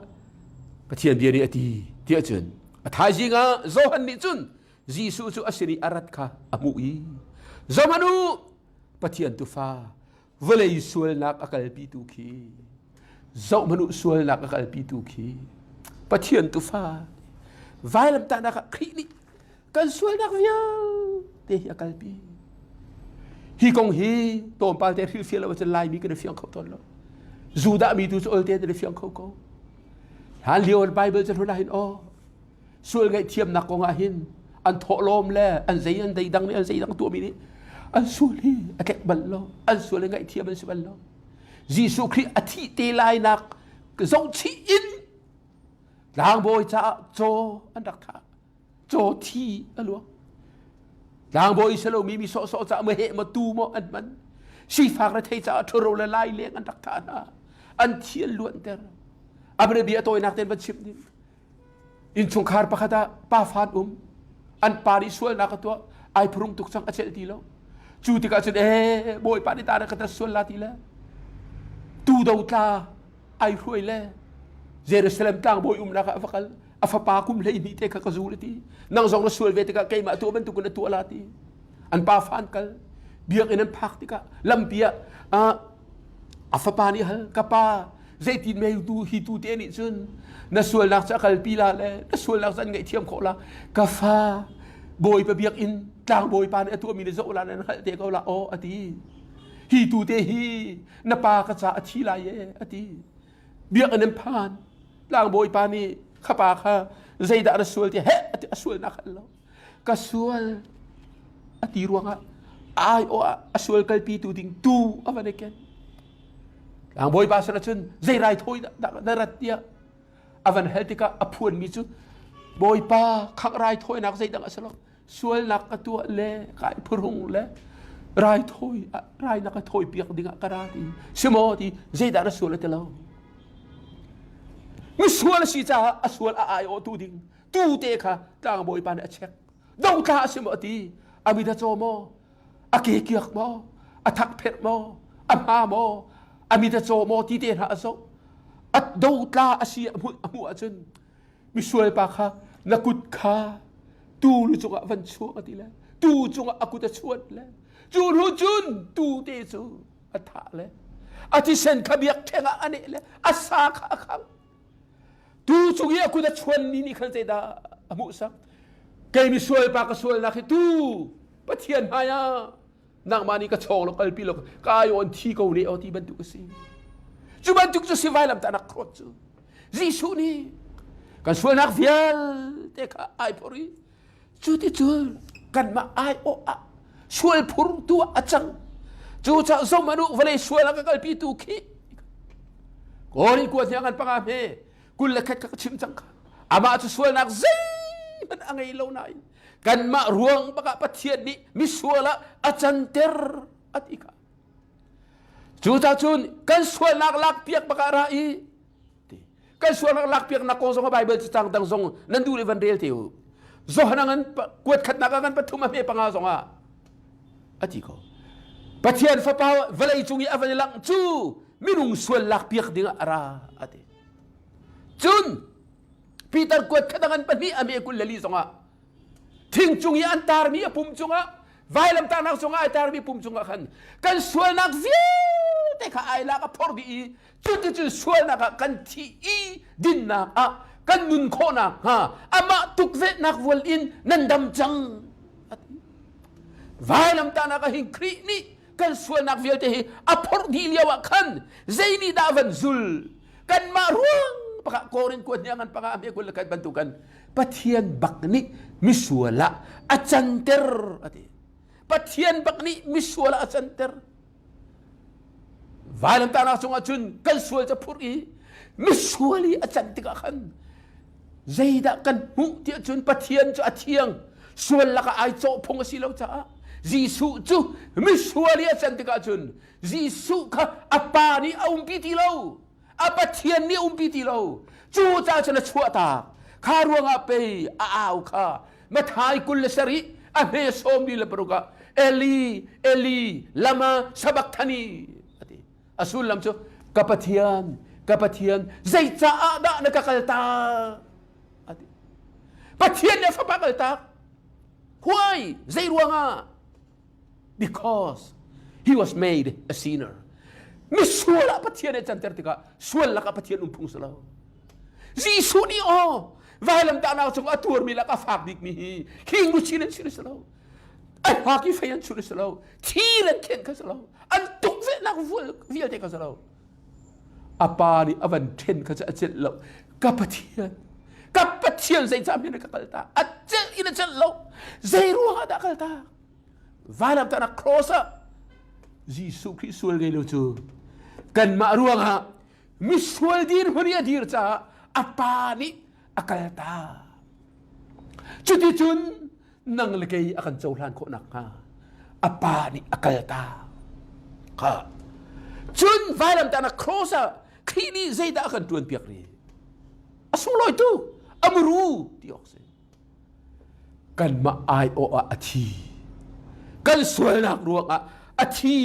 [SPEAKER 3] Pathian bia nih a ti tiah cun a thaizing ah Johan nih cun Jesuh cu a sin i a rat kha a hmuh i zohhmanh u Pathian tufa vawlei sualnak a kalpitu khi zohhmanh u sualnak a kalpitu khi Pathian tufa vailamtahnak ah Khrih nih kan sualnak vialte hi a kalpi hi kong hi tlawmpal te hrilhfiah lo ahcun Laimi kan i fiang kho tawn lo Judah mi tu cu olte an i fiang kho ko hlan lio Bible cu hlun ah hin aw sual ngaihthiamnak kong ah hin an thawhlawm le an zei an dei dang nih an zei dang tuahmi nih an sual hi a tlek bal lo an sual hi ngaihthiam an si bal lo Jesuh Khrih a thih te lainak zohchih in tlangbawi caah caw an rak thah caw thi a luang tlangbawi si lomi mi sawhsawh caah maw heh maw tu maw an hman sifak rethei caah ṭhuro le lai leng an rak thah hna an thi an luanter a bia tawinak tein van chimh ding innchungkhar pakhat ah pa fa an um an pa nih sualnak a tuah ai phurung tuk cang a celh ti lo cu tikah cun ee bawipa nih ta na ka tat sual la ti le tu do tla ai hruai le Jerusalem tlangbawi umnak ah a va kal a fapa kum 12 te kha ka zul ti nang zong na sual ve tikah keimah tuah bantukin na tuah la ti an pa fa an kal biakinn an phak tikah lampi ah a fapa nih hal ka pa zeitin mei tu hi tu te nih cun na sualnak cu a kalpi la le na sualnak cu an ngaihthiam khawh la ka fa bawipa biakinn tlangbawipa nih a tuahmi na zoh la na hngalh te ko la aw a ti hi tu te hi na pa ka ca a thi lai e a ti biakinn an phan tlangbawipa nih kha pa kha zeidah na sual ti he a sualnak hal lo ka sual a ti ruangah ai aw a sual kalpi tu ding tu a van i ken tlangbawipa sin cun zei raithawi dah na rat tiah a van hal tikah a phuanmi cu. Bawipa khangh raithawinak zeidang a si lo. Sualnak ka tuah le kai phurhung le raithawi rai na ka thawi piak dingah ka ra ti. Si maw ti zeidah na sual a ti lo. Misual a si caah a sual a aiawhtu ding tu te kha tlangbawipa nih a check. Dotla a si maw a ti. A mit a caw maw? A ke kiak maw? A thakpherh maw? A hma maw? A mit a caw maw? Ti te hna a zoh. A dotla a si a hmuh a hmuh ahcun misual pa kha na kut kha tu lu cungah van chuah a ti le tu cungah a kut a chuan le cu hnu cun tu te cu a thah le a thisen kha biakṭheng ah a neh le a sa kha a khang tu cung i a kut a chuan ni nih khan zeidah a hmuhsak kei misual pa ka sualnak hi tu Pathian hmai ah nangmah nih ka chawng lo kalpi lo ka ai on thi ko ne o ti bantuk a si cu bantuk cu si vailamtahnak cross cu Jesuh nih kan sualnak vialte kha ai phor i cu ti cun kanmah ai awh ah sual phurtu ah a cang cucaah zohmanh u vawlei sual a ka kalpi tu khi Korin kua hniang an panga hme 21 kha ka chim cang kha amah cu sualnak zeihmanh a ngei lo nain kanmah ruang bakah Pathian nih misual ah a canter a ti kha cucaah cun kan sualnak lakpiak bakah ra i kan sualnak lakpiaknak kong zong a Bible cacang dang zong nan duh le van rel te u Johan ngan kuat khatnak ah ngan pathum a hme panga zong ah a ti ko Pathian fapa vawlei cung i a van i langh cu minung sual lakpiak ding ah a ra a ti cun Peter kuat khat a ngan pahnih a me 24 zong ah thing cung i an tarmi a pum cungah vailamtahnak cungah ai tarmi pum cungah khan kan sualnak vialte kha ai lak a phor dih i cuticun sualnak ah kan thih i dinnak ah kan nun khawhnak hnga amah tukvelhnak vual in nan dam cang vailamtahnak ah hin Khrih nih kan sualnak vialte hi a phorh dih lio ah khan zei nih dah van zul kanmah ruang pakah Korin kuat nih ngan panga ame kul kan bantukan Pathian bak nih misual ah a canter ati Pathian bak nih misual ah a canter Vailamtahnak cungah cun kan sual ca phurh i misual i a can tikah khan zeidah kan hmuh tiah cun Pathian cu a thiang sual lakah ai cawh phung a si lo caah Jesuh cu misual i a can tikah cun Jesuh kha a pa nih a umpi ti lo a Pathian nih a umpi ti lo cu caah cun a chuahtak kha ruangah pei a au kha Mathai 27 a hme 46 ah Eli Eli lama sabachthani ati a sullam cu ka Pathian ka Pathian zeicaah dah na ka kaltak ati Pathian nih a fapa kaltak why zei ruangah because he was made a sinner misual ah Pathian nih canter tikah sual lakah Pathian um phung si lo Jesuh nih aw vailamtahnak cung a tuarmi lak a fak bikmi hi hling luchin an si lo a hak i fei an chuh si lo thir an khenh kha si lo an tukvelhnak vialte kha si lo a pa nih a van ṭhen kha cu a celh lo ka Pathian ka Pathian zeicah hme na ka kaltak a celh in a celh lo zei ruangah dah kaltak vailamtahnak cross ah Jesuh Khrih sual ngei lo cu kanmah ruangah misual dirhmun i a dir caah a pa nih a kaltak. Cuticun nang le kei a kan cohlan khawh nakhnga a pa nih a kaltak. Kha. Cun vailamtahnak cross ah Khrih nih zeidah a kan ṭuanpiak rih? A sunglawi tuk, a muru ti awk si. Kanmah aiawh ah a thi. Kan sualnak ruangah a thi.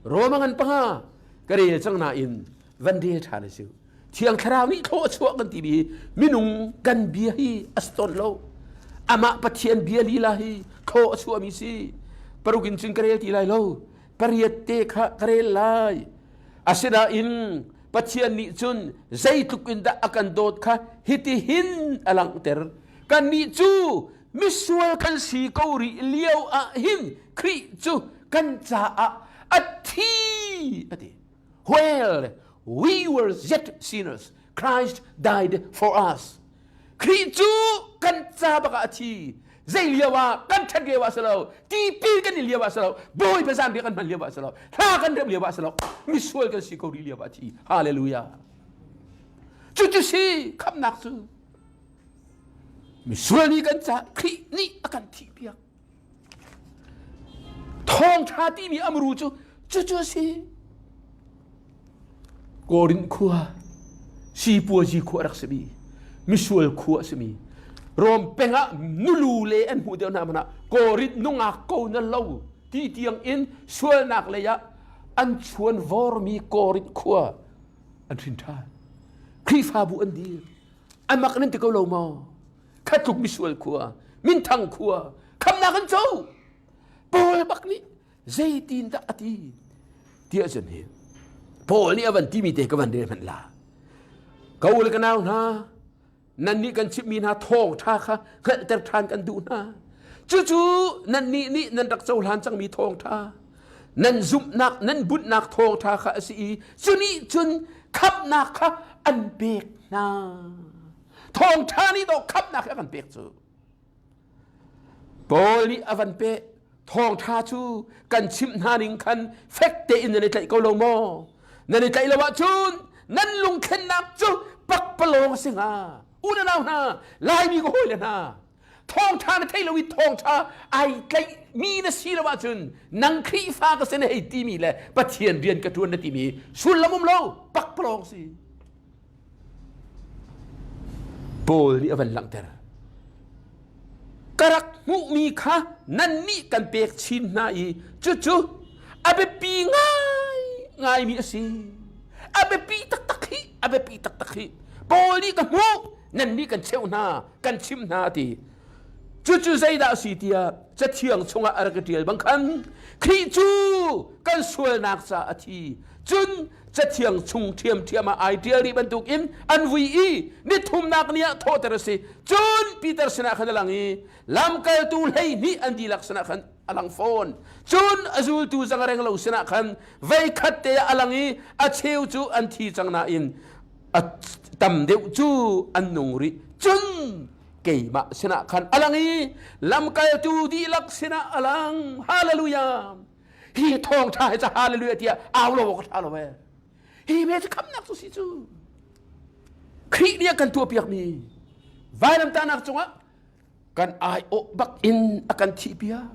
[SPEAKER 3] Roma ngan panga ka rel cang nain van rel ṭhan a si. Thiang Thlarau nih thaw a chuah kan timi hi minung kan bia hi a si tawn lo. Amah Pathian bia lila hi thaw a chuahmi si. Paruk in cun ka rel ti lai lo. Pariat te kha ka rel lai. Asinain Pathian nih cun zeitluk in dah a kan dawt kha hitihin a langhter. Kannih cu misual kan si ko rih lio ah hin Khrih cu kan caah a thi a ti. While we were yet sinners, Christ died for us. Khrih cu kan ca bak ah a thi. Zei lio ah kan ṭhat lio ah si lo, tipil kan i lio ah si lo, Bawipa zaanriah kan hman lio ah si lo, hla kan remh lio ah si lo, misual kan si ko rih lio ah a thi. Hallelujah. Cucu si khamhnak cu. Misual mi kan caah Khrih nih a kan thihpiak. Thawngṭha timi amru cu cucu a si. Korin khua, sipuazi khua rak simi, misual khua a simi, Rom peng ah nulu le an hmuh deuh hna hmanh ah Korin nungak ko na lo ti tiang in sualnak lei ah an chuan vormi Korin khua an hrin ṭhan. Khrihfabu an dir. Amak nan ti ko lo maw? Khatluk misual khua, minthang khua, khamnak an co. Paul bak nih zeitin dah a ti ti ahcun hi Paul nih a van timi te ka van rel hmanh la. Ka u le ka nau hna, nannih kan chimhmi hna thawngṭha kha hngalhter ṭhan kan duh hna. Cucu nannih nih nan rak cohlan cangmi thawngṭha, nan zumhnak, nan bunhnak thawngṭha kha a si i cu nih cun khamhnak kha an pek hna. Thawngṭha nih dawh khamhnak hi a kan pek cu. Paul nih a van peh thawngṭha cu kan chimh hna ning khan fek tein nan i tlaih ko lo maw? Nan i tlaih lo ahcun nan lungthlennak cu pakpalawng a si hnga. U le nau hna, Laimi ka hawile hna, thawngṭha na thei lo i thawngṭha ai tlaihmi na si lo ahcun nang Khrihfa ka si na hei timi le Pathian rian ka ṭuan na timi sullam um lo, pakpalawng si. Paul nih a van langhter. Ka rak hmuhmi kha nannih kan pek chin hna i cucu a biapi ngai ngaimi a si. A biapi taktak hi, a biapi taktak hi. Paul nih ka hmuh, nannih kan cheuh hna, kan chimh hna a ti. Cucu zeidah a si tiah Cathiang chungah a rak i ṭial bang khan Khrih cu kan sualnak caah a thi. Cun Cathiang chung ṭhiamṭhiam ah ai ṭial rih bantukin an vui i nithumnak ni ah thawhter a si. Cun Peter sinah khan a lang i lamkaltu 12 an dihlak sinah khan a lang fawn. Cun a zultu zangareng lo sinah khan veikhat te ah a lang i a cheu cu an thi cang nain a tam deuh cu an nung rih. Cun keimah sinah khan a lang i lamkaltu dihlak sinah a lang. Hallelujah! Hi thawngṭha hi ca hallelujah tiah au lo awk a ṭha lo ee. Hi me cu khamnak cu si cu. Khrih nih a kan tuahpiakmi vailamtahnak cungah kan aiawh bak in a kan thihpiak.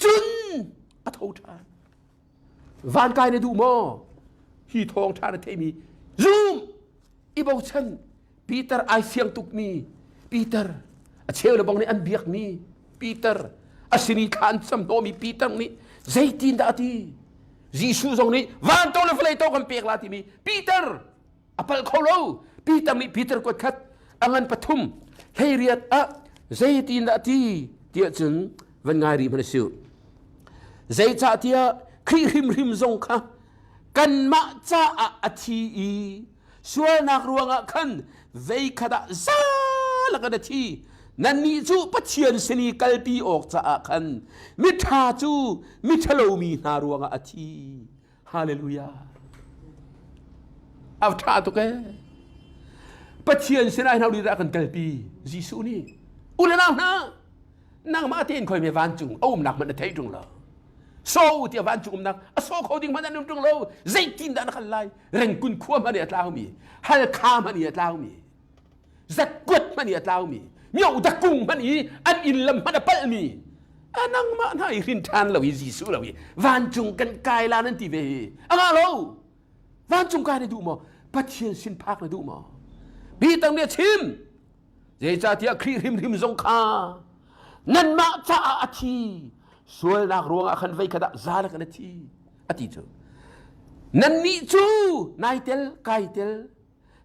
[SPEAKER 3] Cun a tho ṭhan. Van kai na duh maw? Hi thawngṭha na theimi zum i bochan Peter ai fiang tukmi Peter a cheu le bang nih an biakmi Peter a sin i thla an cam hnawhmi Peter nih zeitin dah a ti Jesuh zong nih van to le vawlei to kan pek la timi Peter a palh kho lo Peter nih Peter kuat khat a ngan pathum 18 ah zeitin dah a ti tiah cun van ngai rih hmanh siu zeicahtiah Khrih hrimhrim zong kha kanmah caah a thi i Sualnak ruangah khan veikhat ah zalak in a thi. Nannih cu Pathian sin i kalpi awk caah khan miṭha cu miṭhalo mi hna ruangah a thi. Hallelujah. A ṭha tuk ee. Pathian sinah hin dah kan kalpi Jesuh nih. U le nau hna, nangmah tein khoi me vancung a umnak hmanh na thei ṭung lo. So tiah vancung umnak a so kho ding hmanh an um ṭung lo. Zeitin dah na kal lai? Rengkun khua hmanh i a tlaumi, Halkha hmanh i a tlaumi, Zatkuat hmanh i a tlaumi, Myohdakung hmanh i an inn lam hmanh a palhmi, a nangmah hna i hrin ṭhan lo i Jesuh lo i vancung kan kai la nan ti ve hi a ngah lo. Vancung kai na duh maw? Pathian sin phak na duh maw? Peter nih a chim. Zeicahtiah Khrih hrimhrim zong kha nanmah caah a thi. Sualnak ruangah khan voikhat ah za kan a thi. A ti cu. Nannih cu nai tel kai tel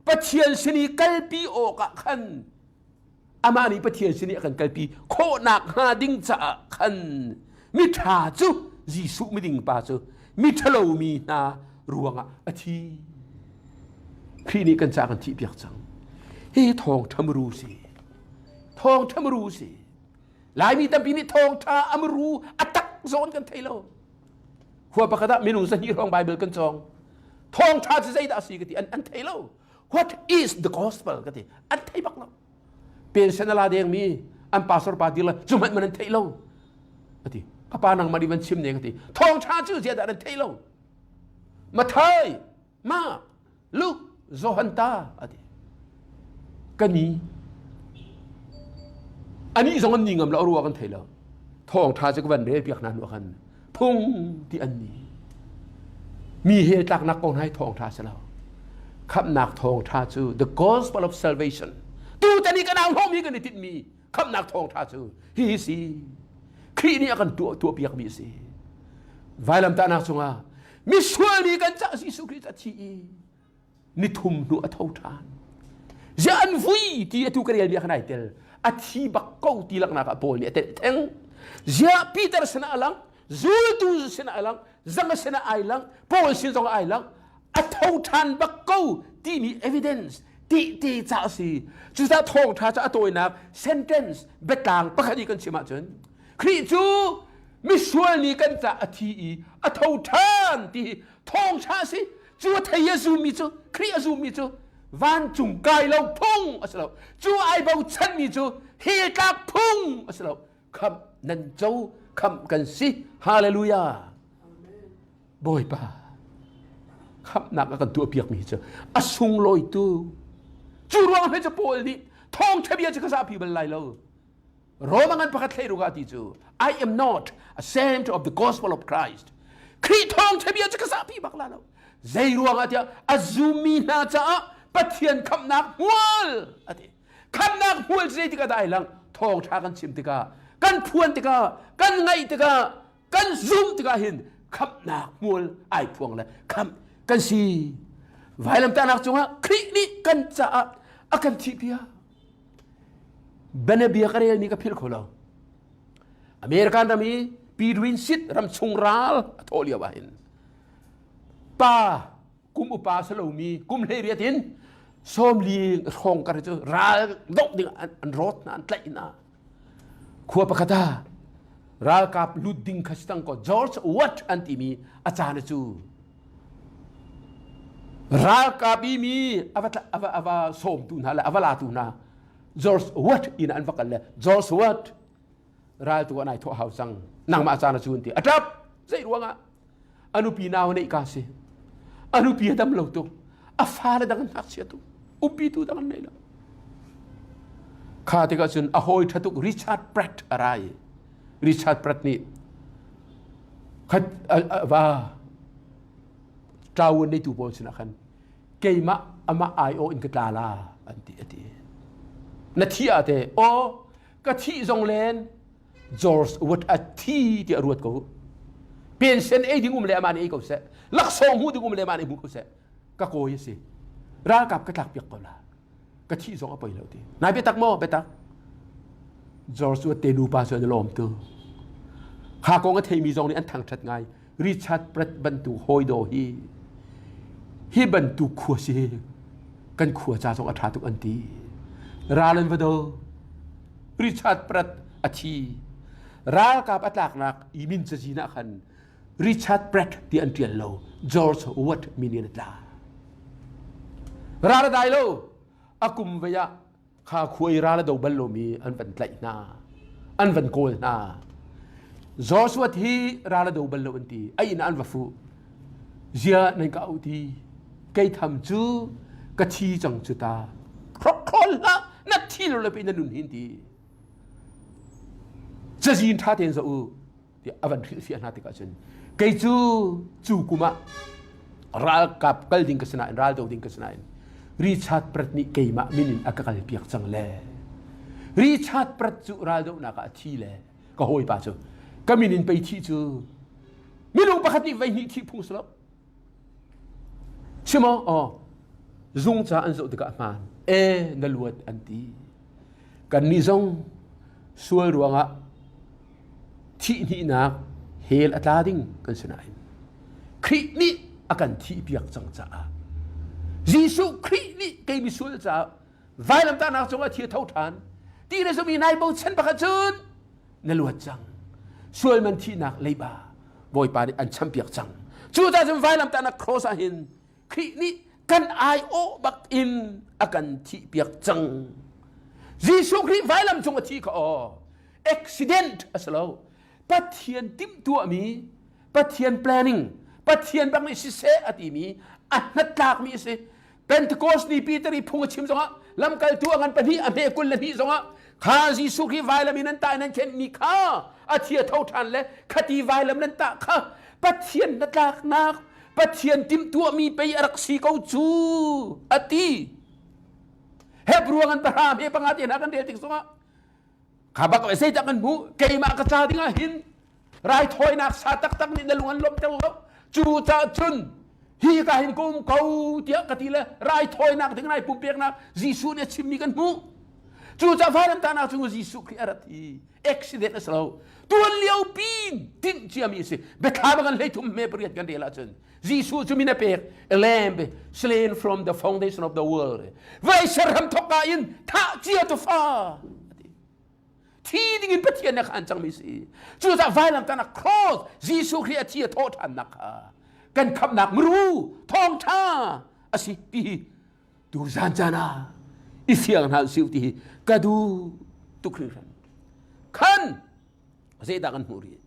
[SPEAKER 3] Pathian sin i kalpi awkah khan amah nih Pathian sin i a kan kalpi khawhnak hnga ding caah khan miṭha cu Jesuh miding pa cu miṭhalo mi hna ruangah a thi. Khrih nih kan caah kan thihpiak cang. Hi thawngṭha muru si. Thawngṭha muru si. Laimi tampi nih thawngṭha a muru a tak zawn kan thei lo. Khua pakhat ah minung zahnih hrawng Bible kan cawng. Thawngṭha cu zeidah a si ka ti an, an thei lo. What is the gospel ka ti an thei bak lo. Pension a la dengmi an pastor pa dir la cu hmanh man an thei lo. A ti. Ka pa nangmah nih van chim ne ka ti. Thawngṭha cu ziah dah nan thei lo. Mathai, Mark, Luke, Johan ta a ti. Ka ni. Anih zong an ni ngam lo ruah kan thei lo. Thawng ṭha cu ka van rel piak hna hnu khan phung ti an ni. Mi he tlaknak kong hai thawng ṭha si lo. Khamhnak thawng ṭha cu the gospel of salvation. Tu tani kan au hlawm hi kan i tinhmi khamhnak thawng ṭha cu hi hi si. Khrih nih a kan tuah tuah piakmi a si. Vailamtahnak cungah misual mi kan cah Jesuh Khrih a thi i nithum hnu a tho ṭhan. Ziah an vui ti atu ka relmi ah khan ai tel. A thi bak ko ti laknak ah Paul nih a telh theng. Ziah Peter sinah a lang, zultu sinah a lang, zanga sinah ai lang, Paul sin zong ai lang, a tho ṭhan bak ko timi evidence tehte ca a si. Cucaah thawngṭha cu a tawinak sentence biatlang pakhat i kan chim ahcun Khrih cu misual mi kan ca a thi i a tho ṭhan ti hi thawngṭha a si. Cu a thei a zummi cu Khrih a zummi cu vancung kai lo phung a si lo. Cu ai bochanmi cu hell tlak phung a si lo. Khamh nan co, khamh kan si. Hallelujah. Bawipa khamhnak a kan tuahpiakmi cu a sunglawi tu. Cu ruang he cu Paul nih thawngṭha bia cu ka zahpi bal lai lo. Roma ngan pakhat thlei ruka ti cu I am not ashamed of the gospel of Christ. Khrih thawngṭha bia cu ka zahpi bak la lo. Zei ruangah tiah a zummi hna caah Pathian khamhnak hmual a ti. Khamhnak hmual cu zeitik ah dah ai lang? Thawngṭha kan chim tikah, kan phuan tikah, kan ngaih tikah, kan zumh tikah hin khamhnak hmual ai phuang le khamh kan si. Vailamtahnak cungah Khrih nih kan caah a kan thihpiak. Bianabia ka relmi ka philh kho lo. American ram i Pidwin Sit ram chung ral a thawh lio ah hin pa kum upa si lomi kum 18 in 40 hrawng kar cu ral doh ding an rawt hna an tlaih hna khua pakhat ah ralkap lut ding kha si tang ko George Watt an timi a caan cu Ralkap i mi a va, a va, a va sawmtu hna le a va latu hna George Watt inn an va kal le George Watt raltu an ai thawh hau cang nangmah caan a cu an ti a ṭap zei ruangah a nupi nau neih ka si a nupi a dam lo tuk a fale dang an ngakchia tuk umpitu dang an nei lo kha tikah cun a hawi ṭha tuk Richard Pratt a ra i Richard Pratt nih khat va ṭaun neitu pawl sinah khan keimah amah aiawh in ka tla la an ti a ti na thi ah te aw ka thih zong len George Wood a thi ti a ruat ko pension ei ding um le amah nih ei ko seh laksawng hmuh ding um le amah nih hmu ko seh ka kawi a si ralkap ka tlak piak ko la ka thih zong a poi lo ti nai biatak maw biatak George cu te nupa cu an lawm tu kha kong a theimi zong nih an thangṭhat ngai Richard Pratt bantuk hawi do hi hi bantuk khua si kan khua ca zong a ṭha tuk an ti ral an va do Richard Pratt a thi ralkap a tlaknak i min cazin ah khan Richard Pratt ti an ṭial lo George Watt min in a tla Ral a dai lo. A kum vei ah kha khua i ral a do bal lomi an van tlaih hna. An van kawl hna. Joshua hi ral a do bal lo an ti. A inn ah an va fuh. Zia nan ka auh ti. Kei tham cu ka thi cang cu ta. Hrokhrol hlah na thi lo le pe na nun hin ti. Cazin ṭha tein zoh u. tiah a van hrilhfiah hna tikah cun kei cu cu kum ah ralkap kal ding ka si nain ral do ding ka si nain Richard Pratt nih keimah min in a ka kal piak cang le Richard Pratt cu raldohnak ah a thi le ka hawipa cu ka min in pei thih cu minung pakhat nih vei hnih thih phung si lo Chim aw zung ca an zoh tikah hmaan e na luat an ti kannih zong sual ruangah thih hnihnak hell a tla ding kan si nain Khrih nih a kan thihpiak cang caah Jesuh Khrih nih kei misual caah vailamtahnak cungah thi a tho ṭhan ti na zumh i nai bochan bakah cun na luat cang sual man thihnak leiba Bawipa nih an champiak cang cucaah cun vailamtahnak cross ah hin Khrih nih kan aiawh bak in a kan thihpiak cang Jesuh Khrih vailam cung a thi kha aw accident a si lo Pathian timhtuahmi Pathian planning Pathian bak nih siseh a timi a hnatlakmi a si Pentecost ni Peter i phung a chim zongah lamkaltu a ngan pahnih a hme 22 zongah. Kha Jesuh Khrih vailam in nan tah nan khenhmi kha a thi a tho ṭhan le khati vailam nan tah kha Pathian hnatlaknak Pathian timhtuahmi pei a rak si ko cu a ti. Hebrew an pahra he panga te hna kan rel tik zongah kha bak zeidah kan hmuh keimah ka ca dingah hin raithawinak sa taktak nih na lung an lawmhter lo cu caah cun hi ka hin ka um ko tiah ka ti le raithawinak ding nai pumpeknak Jesuh nih a chimmi kan hmuh cu caah vailamtahnak cung Jesuh Khrih a rat hi accident a si lo tuan lio pin tinh ciami a si biathlam kan hlei thum me pariat kan rel ahcun Jesuh cu min a pek a lamb slain from the foundation of the world vawlei serham thawkka in thah cia tufa thi dingin Pathian nih a khaan cangmi si. Cucaah vailamtahnak cross Jesuh Khrih a thi a thawh ṭhannak kha kan khamhnak muru thawngṭha a si ti hi tu zan caan ah i fiang hna usih ti hi ka duh tuk hringhran. Khan zeidah kan hmuh rih?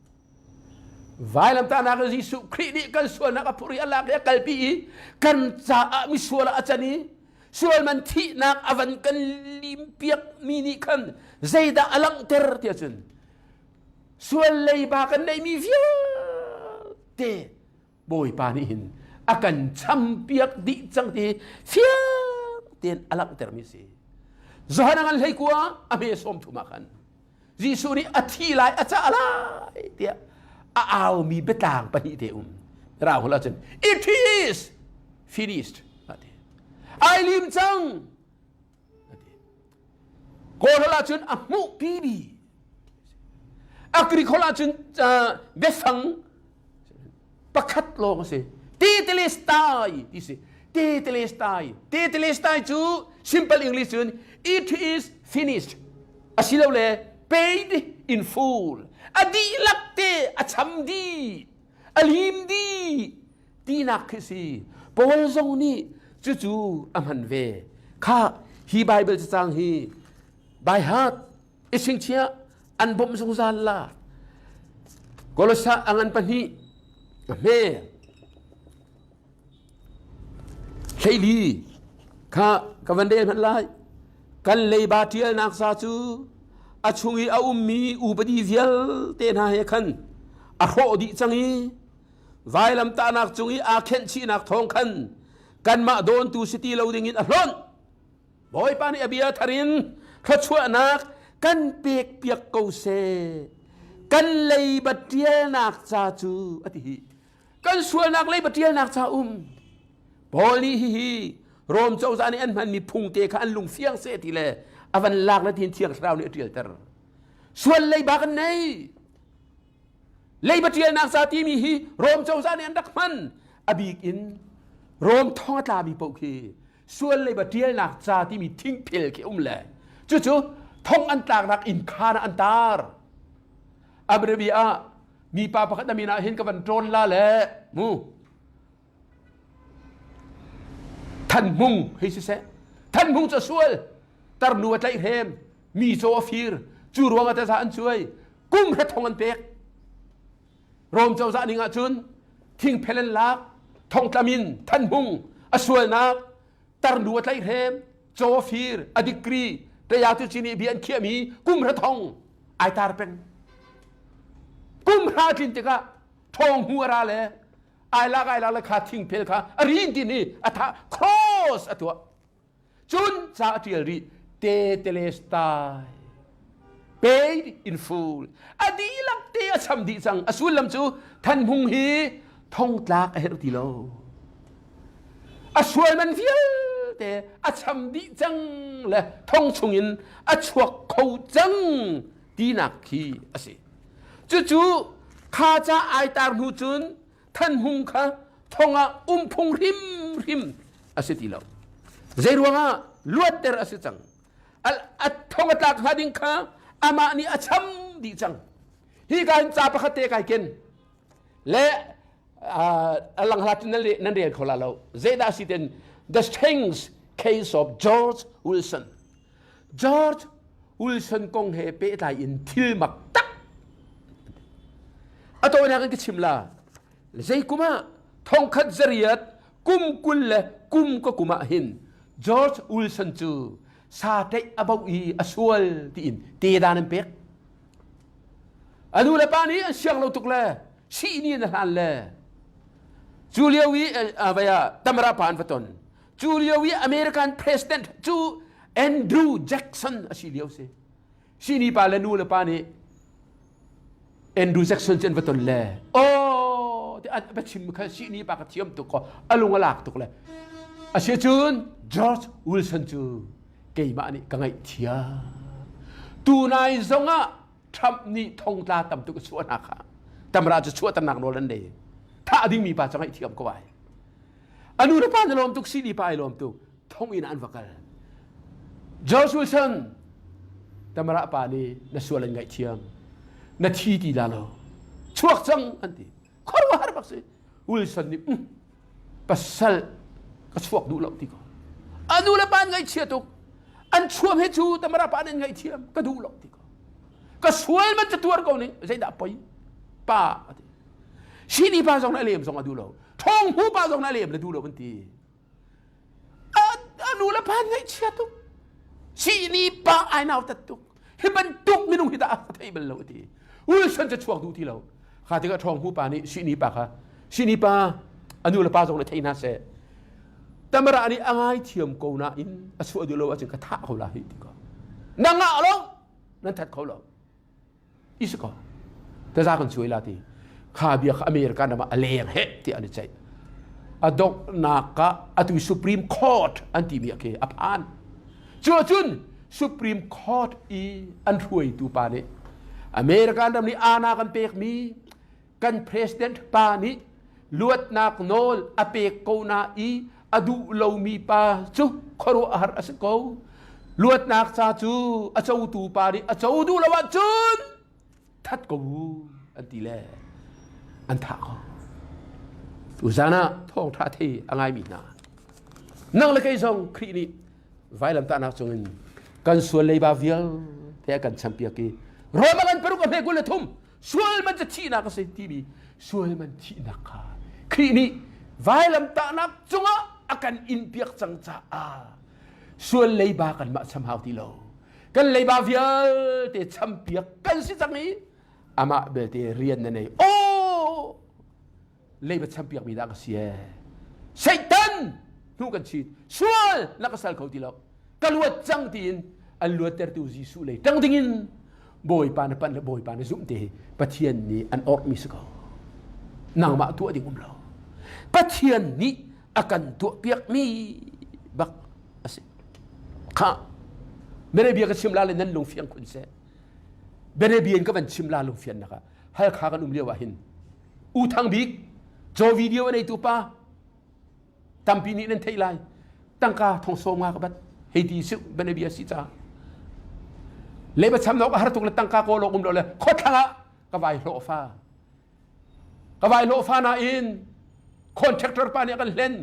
[SPEAKER 3] Vailamtahnak in Jesuh Khrih nih kan sualnak a phurh i a lak i a kalpi i kan caah misual ah a can i sual man thihnak a van kan limpiak mi nih khan zeidah a langhter tiah cun sual leiba kan neihmi vialte Bawipa nih hin a kan champiak dih cang ti fiang tein a langhtermi si. Johan a ngan hlei kua a hme sawm thum ah khan Jesuh nih a thi lai a cah lai tiah a aumi biatlang pahnih te um. Rang hul ahcun it is finished ati. Ai lim cang ati. Kawl holh ahcun a hmuh pi A Greek holh ahcun biafang pakhat lawng a si. Tetelestai ti si. Tetelestai. Tetelestai cu simple English cun it is finished. Asilole paid in full. A dihlak te a cham dih. A lim dih tinak khi si. Paul zong nih cucu a hman ve. Kha hi Bible cacang hi by heart i chingchiah an bawmh zungzal la Kolosa a ngan pahnih a hme hleili kha ka van rel hmanh lai kan leiba ṭialnak sa cu a chung i a ummi upadi vialte hna he khan a hrawh dih cang i vailamtahnak cung i aa khenhchihnak thawng khan kanmah dawntu si ti lo dingin a hlonh Bawipa nih a bia thar in thluachuahnak kan pekpiak ko seh. Kan leiba ṭialnak ca cu a ti hi. Kan sualnak leiba ṭialnak ca um. Paul nih hihi Rom cozah nih an hmanmi phung te kha an lung fiang seh ti le a van lak le tin thiang thlarau nih a ṭialter. Sual leiba kan nei. Leiba ṭialnak ca timi hi Rom cozah nih an rak hman. A bik in Rom thong a tlami paoh khi sual leiba ṭialnak ca timi thingphel khi um le cucu thong an tlaknak inn khaan ah an tar. Abrabi ah mipa pakhat na min ah hin ka van ṭawn la le mu Than Hmung hei siseh Than Hmung cu a sual tarnu a tlaihhrem mi caw a fir cu ruangah taza an cuai kum hra thong an pek Rom cozah ning ahcun thingphel an lak thongtlam in Than Hmung a sualnak tarnu a tlaihhrem caw a fir a degree taya tu cini bia an khiahmi kum hra thong ai tar peng kum hra tlin tikah ṭhawng hmu a ra le ai lak ai lak le kha thingphel kha a rin tin i a thah cross a tuah cun ca a ṭial rih tetelestai paid in full a dihlak te a cham dih cang a sullam cu thanhmung hi thongtlak a herh ti lo a sual man vialte a cham dih cang le thong chungin a chuak kho cang tinak khi a si Cucu kha ca ai tar hnu cun thanhmung kha thong ah um phung hrimhrim a si ti lo. Zei ruangah luatter a si cang. A thong a tlak hnga ding kha amah nih a cham dih cang. Hi ka hin ca pakhat te kai ken. Le a langhlat nan rel kho la lo. Zeidah si ten The Strange Case of George Wilson. George Wilson kong he pehtlai in thil mak tak a tawinak in ka chim la zei kum ah thongkhat zariat kum kul le kum ka kum ah hin George Wilson cu Sa tleih a boh i a sual tiin te dan an pek. A nu le pa nih an siang lo tuk le sih ni an hlan le cu lio i vaya Tamara pa an va ton. Cu lio i American President cu Andrew Jackson a si lio si. Sini pa le nu le pa nih Andrew Jackson cu an va ton le oh ti an va chim kha sihni pa ka thiam tuk ko a lung a lak tuk le a si cun George Wilson cu keimah nih ka ngaihthiam tunai zongah Trump nih thongtla tam tuk a chuah hna kha tamra cu chuahternak nawl an nei thah dingmi pa cu ngaihthiam ko ai a nu le pa na lawm tuk sihni pa ai lawm tuk thonginn ah an va kal. George Wilson Tamara pa nih na sual an ngaihthiam na thi ti la lo chuak cang an ti khuaruahhar bak si Wilson nih mm, pasal ka chuak duh lo ti ko a nu le pa an ngaihchia tuk an chuam he cu Tamara pa an ngaihthiam ka duh lo ti ko ka sual man ca tuar ko ning zeidah poi pa ati sini pa zong na lem zong a duh lo thong hu pa zong na lem na duh lo an ti A nu le pa ngaihchia tuk. Sihni pa ai nautat tuk. Hi bantuk minung hi dah a thei bal lo ti. Wilson cu chuak duh ti lo. Kha tikah ṭhawng hu pa nih sihni pa kha sihni pa a nu le pa zong nih thei hna seh. Tamara nih a ngaithiam ko nain a chuah duh lo ahcun ka thah ko la hi ti ko. Na ngah lo nan that kho lo. I si ko. Taza kan cuai la ti. Kha bia kha America ram ah a leng he ti an i ceih. A donghnak ah atu Supreme Court an timi ah khi a phan. Cu ahcun Supreme Court i an hruaitu pa nih American ram nih ana kan pekmi kan president pa nih luatnak nawl a pek ko na i a duh lomi pa cu khuaruahhar a si ko luatnak ca cu a cotu pa nih a co duh lo ahcun that ko u an ti le an thah ko tuzan ah thawngṭha thei a ngaimi hna nang le kei zong Khrih nih vailamtahnak cungin kan sual leiba vialte a kan champiak i Roma kan paruk a hme 23 sual man cu thihnak a si timi sual man thihnak kha Khrih nih vailamtahnak cungah a kan inpiak cang caah sual leiba kanmah cham hau ti lo kan leiba vialte champiak kan si cang i amah belte rian na nei oh leiba champiak mi dah ka si ee Satan hnu kan chit sual na ka sal kho ti lo ka luat cang tiin an luattertu Jesuh lei tang dingin Bawipa na pan le Bawipa na zumh te hi Pathian nih an orh mi si ko nangmah tuah ding um lo Pathian nih a kan tuah piak mi bak a si kha mere bia ka chim la le nan lung fiang khun seh bere bia in ka van chim la lung fian nak ah halkha kan um lio ah hin U Thang Bik caw video a neitu pa tampi nih nan theih lai tangka thong sawm nga ka bat hei ti si banabia si ca leiba cham nok a har tuk le tangka kawl awk um lo le khawthlang ah ka vai hlawh fa ka vai hlawh fa nain contractor pa nih a kan hlen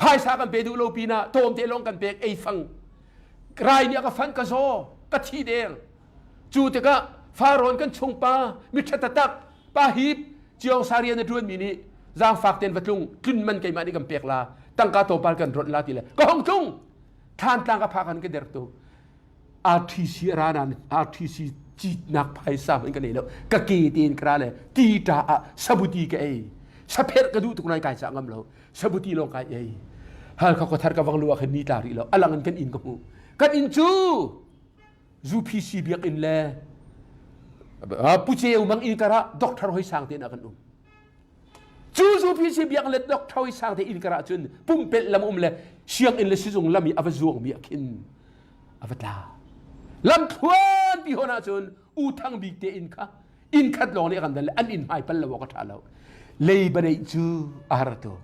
[SPEAKER 3] phaisa kan pe duh lo pinah tawm te lawng kan pek ei fang rai nih a ka fanh ka zaw ka thi deng Cu tikah Farawn kan chungpa miṭha taktak pa hip Ciong rian a ṭuanmi nih zaangfak tein va tlung tlun man keimah nih kan pek la tangka tlawmpal kan ronh la ti le ka hong tlung thlantlang ka phak han ka der tu RTC ra nan RTC citnak phaisa hmanh ka nei lo ka ke tein ka ra le ti ṭa ah sabuti ka ei sapherh ka duh tuk nai kai ca ngam lo sabuti lawng kai ei halkha khuathar ka vang lu ah khin ni tla rih lo alang in kan inn ka hmu kan inn cu UPC biakinn le Pu Ceu Mang inn karah Doctor Hoi Sang te in a kan um. Cu UPC biakinn le Doctor Hoi Sang te inn karah cun pumpelh lam um le sianginn le sizung lam i a va zuangmi a khin a va tla. Lam thluan pi hon ahcun U Thang Bik te inn kha inn khat lawng nih a kan dan le an inn hmai pal lo awk a ṭha lo. Lei baneih cu a har tuk.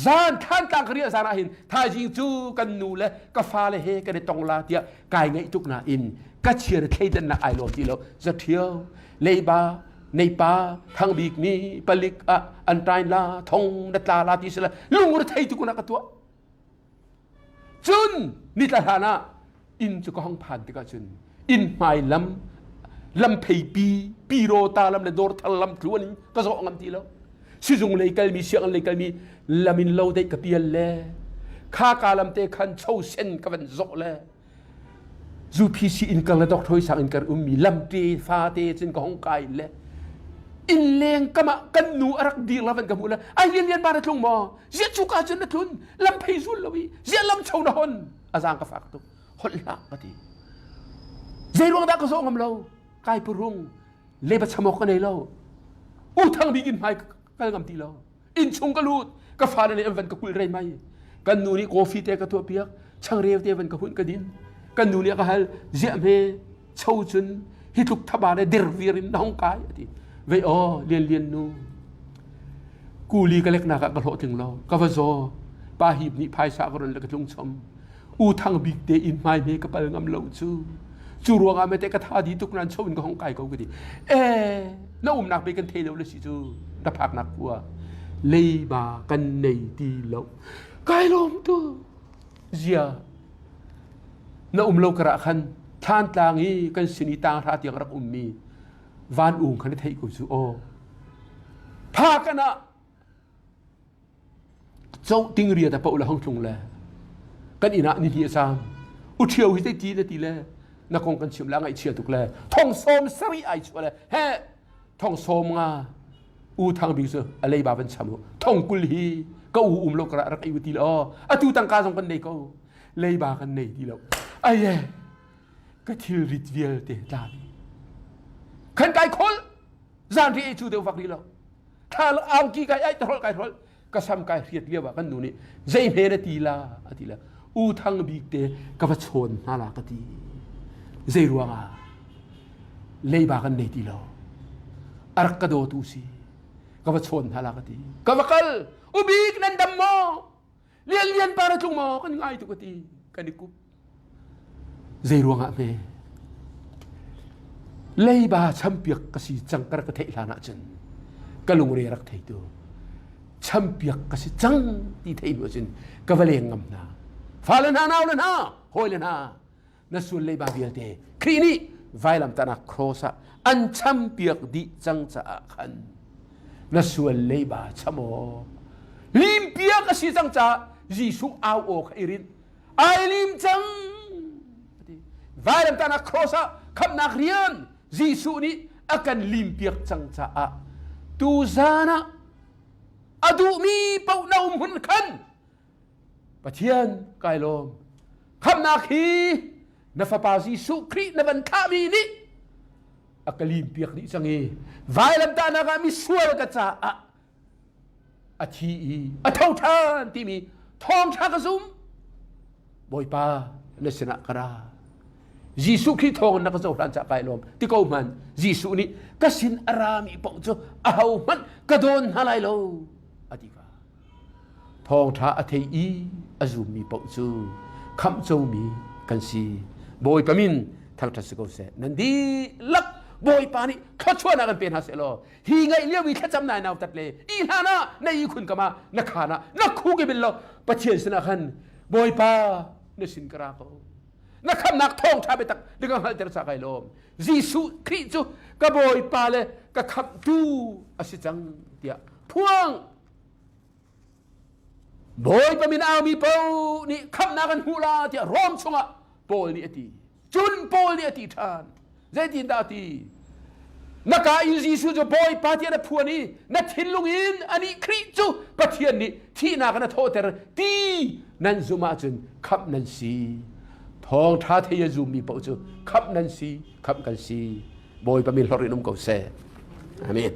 [SPEAKER 3] Zan thantlang ka riah zan ah hin thaizing cu kan nu le ka fale he kan i tong la tiah kai ngaih tuk nain ka chia le thleidannak ai lawm ti lo zaṭhio leiba neipa thangbik ni palik ah an tain la thong na tla la ti sila lungre thei tuk na ka tuah Cun nitla hlan ah inn cu ka hong phan tikah cun inn hmai lam lam pheipi pirawta lam le dawrthar lam tluan in ka zawh ngam ti lo. Sizung lei kalmi sianginn lei kalmi lam in lo deih ka pial le Kha ka lam te khan cho sen ka van zawh le UPC in kar le Dr. Sang in kar ummi lamte fate cun ka hong kai le inn leng kam ah kan nu a rak dir la van ka hmuh le ai lian lian ba na tlung maw zia cu ka cun na tlun lam phei zul lo i zia lam cho na hon a zaang ka fak tuk holh hlah ka ti zei ruang dah ka zawh ngam lo kai purung le ba chamok ka nei lo u thang bik in hmai kal ngam ti lo inn chung ka lut ka fale nih an van ka kulh rei mai kan nu nih coffee te ka tuah piak changreu te van ka hunh ka din kan nu nih a ka hal ziah hme cho cun hi tluk thaba le dir vir in na hong kai ati vei aw lian lian nu kuli ka leknak ah ka hlawhtling lo ka va zaw pa hip nih phaisa ka ron le ka tlung chom u thang bik te in hmai me ka pal ngam lo cu cu ruangah mete ka tha di tuk nan cho in ka hong kai ko ka ti e na umnak pe kan thei lo le si cu na phaknak khua leiba kan nei ti lo kai lawm tu zia na um lo kara khan thlan tlang i kan sin i tang hra tiang rak ummi van ung khan thei ko cu o pha kana Coh ting riat a poh le hong tlung le kan inn ah ni hnih a caam. U ṭhio hi zei ti le ti le na kong kan chim le a ngaihchia tuk le thong sawm sarih ai chuah le he thong sawm nga u thang bik cu a leiba van cham u thong kul hi ka u um lo ka rak i u ti le aw atu tangka zong kan nei ko leiba kan nei ti lo ai ka thilrit vialte tla dih khan kai khol zan ri ei cu deuh vak rih lo thal angki kai ai hrol kai hrol ka sam kai hriat lio ah kan nu nih zei hme na ti la a ti la u thang bik te ka va chawn hna la ka ti zei ruangah leiba kan nei ti lo a rak ka dawtu si ka va chawn hna la ka ti ka va kal ubik nan dam maw lian lian pa na tlung maw kan ngai tu ka ti kan i kup Zei ruangah hme leiba champiak ka si cang ka rak ka theih hlan ahcun ka lungre rak theitu champiak ka si cang ti theih hnu ahcun ka va leng ngam hna. Fale hna, naule hna, hawile hna, na sual leiba vialte Khrih nih vailamtahnak cross ah an champiak dih cang caah khan na sual leiba cham aw limpiak a si cang caah Jesuh au aw kha i rinh ai lim cang vailamtahnak cross ah khamhnak rian Jesuh nih a kan limpiak cang caah tuzan ah a duhmi paoh na um hun khan Pathian kai lawm khamhnak hi na fapa Jesuh Khrih na van thlahmi nih a ka limpiak dih cang i vailamtahnak ah misual ka caah a thi i a tho ṭhan timi thawngṭha ka zum Bawipa na sinah ka ra Jesuh Khrih thawng na ka cohlan cah kai lawm ti ko hman Jesuh nih ka sin a rami paoh cu aho hmanh ka dawn hna lai lo a ti kha Thawngṭha a thei i a zummi paoh cu khamh comi kan si. Bawipa min thangṭhat si ko seh. Nan dihlak Bawipa nih thluachuahnak kan pe hna seh law hi ngaih lio i thlacam nai nautat le i hlan ah na ihkhun kam ah na khaan ah na khuk i bil law Pathian sinah khan Bawipa na sin ka ra ko na khamnak thawngṭha biatak na ka hngalhter ca kai lawm Jesuh Khrih cu ka Bawipa le ka khamhtu a si cang tiah phuang Bawipa min aumi paoh nih khamhnak an hmuh la tiah Rom chungah Paul nih a ti. Cun Paul nih a ti ṭhan. Zeitindah a ti? Na ka in Jesuh cu Bawipa tiah na phuan i na thinlung in anih Khrih cu Pathian nih thihnak in a thawhter ti nan zumh ahcun khamh nan si. Thawngṭha thei a zummi paoh cu khamh nan si, khamh kan si. Bawipa min hlorh in um ko seh. Amen.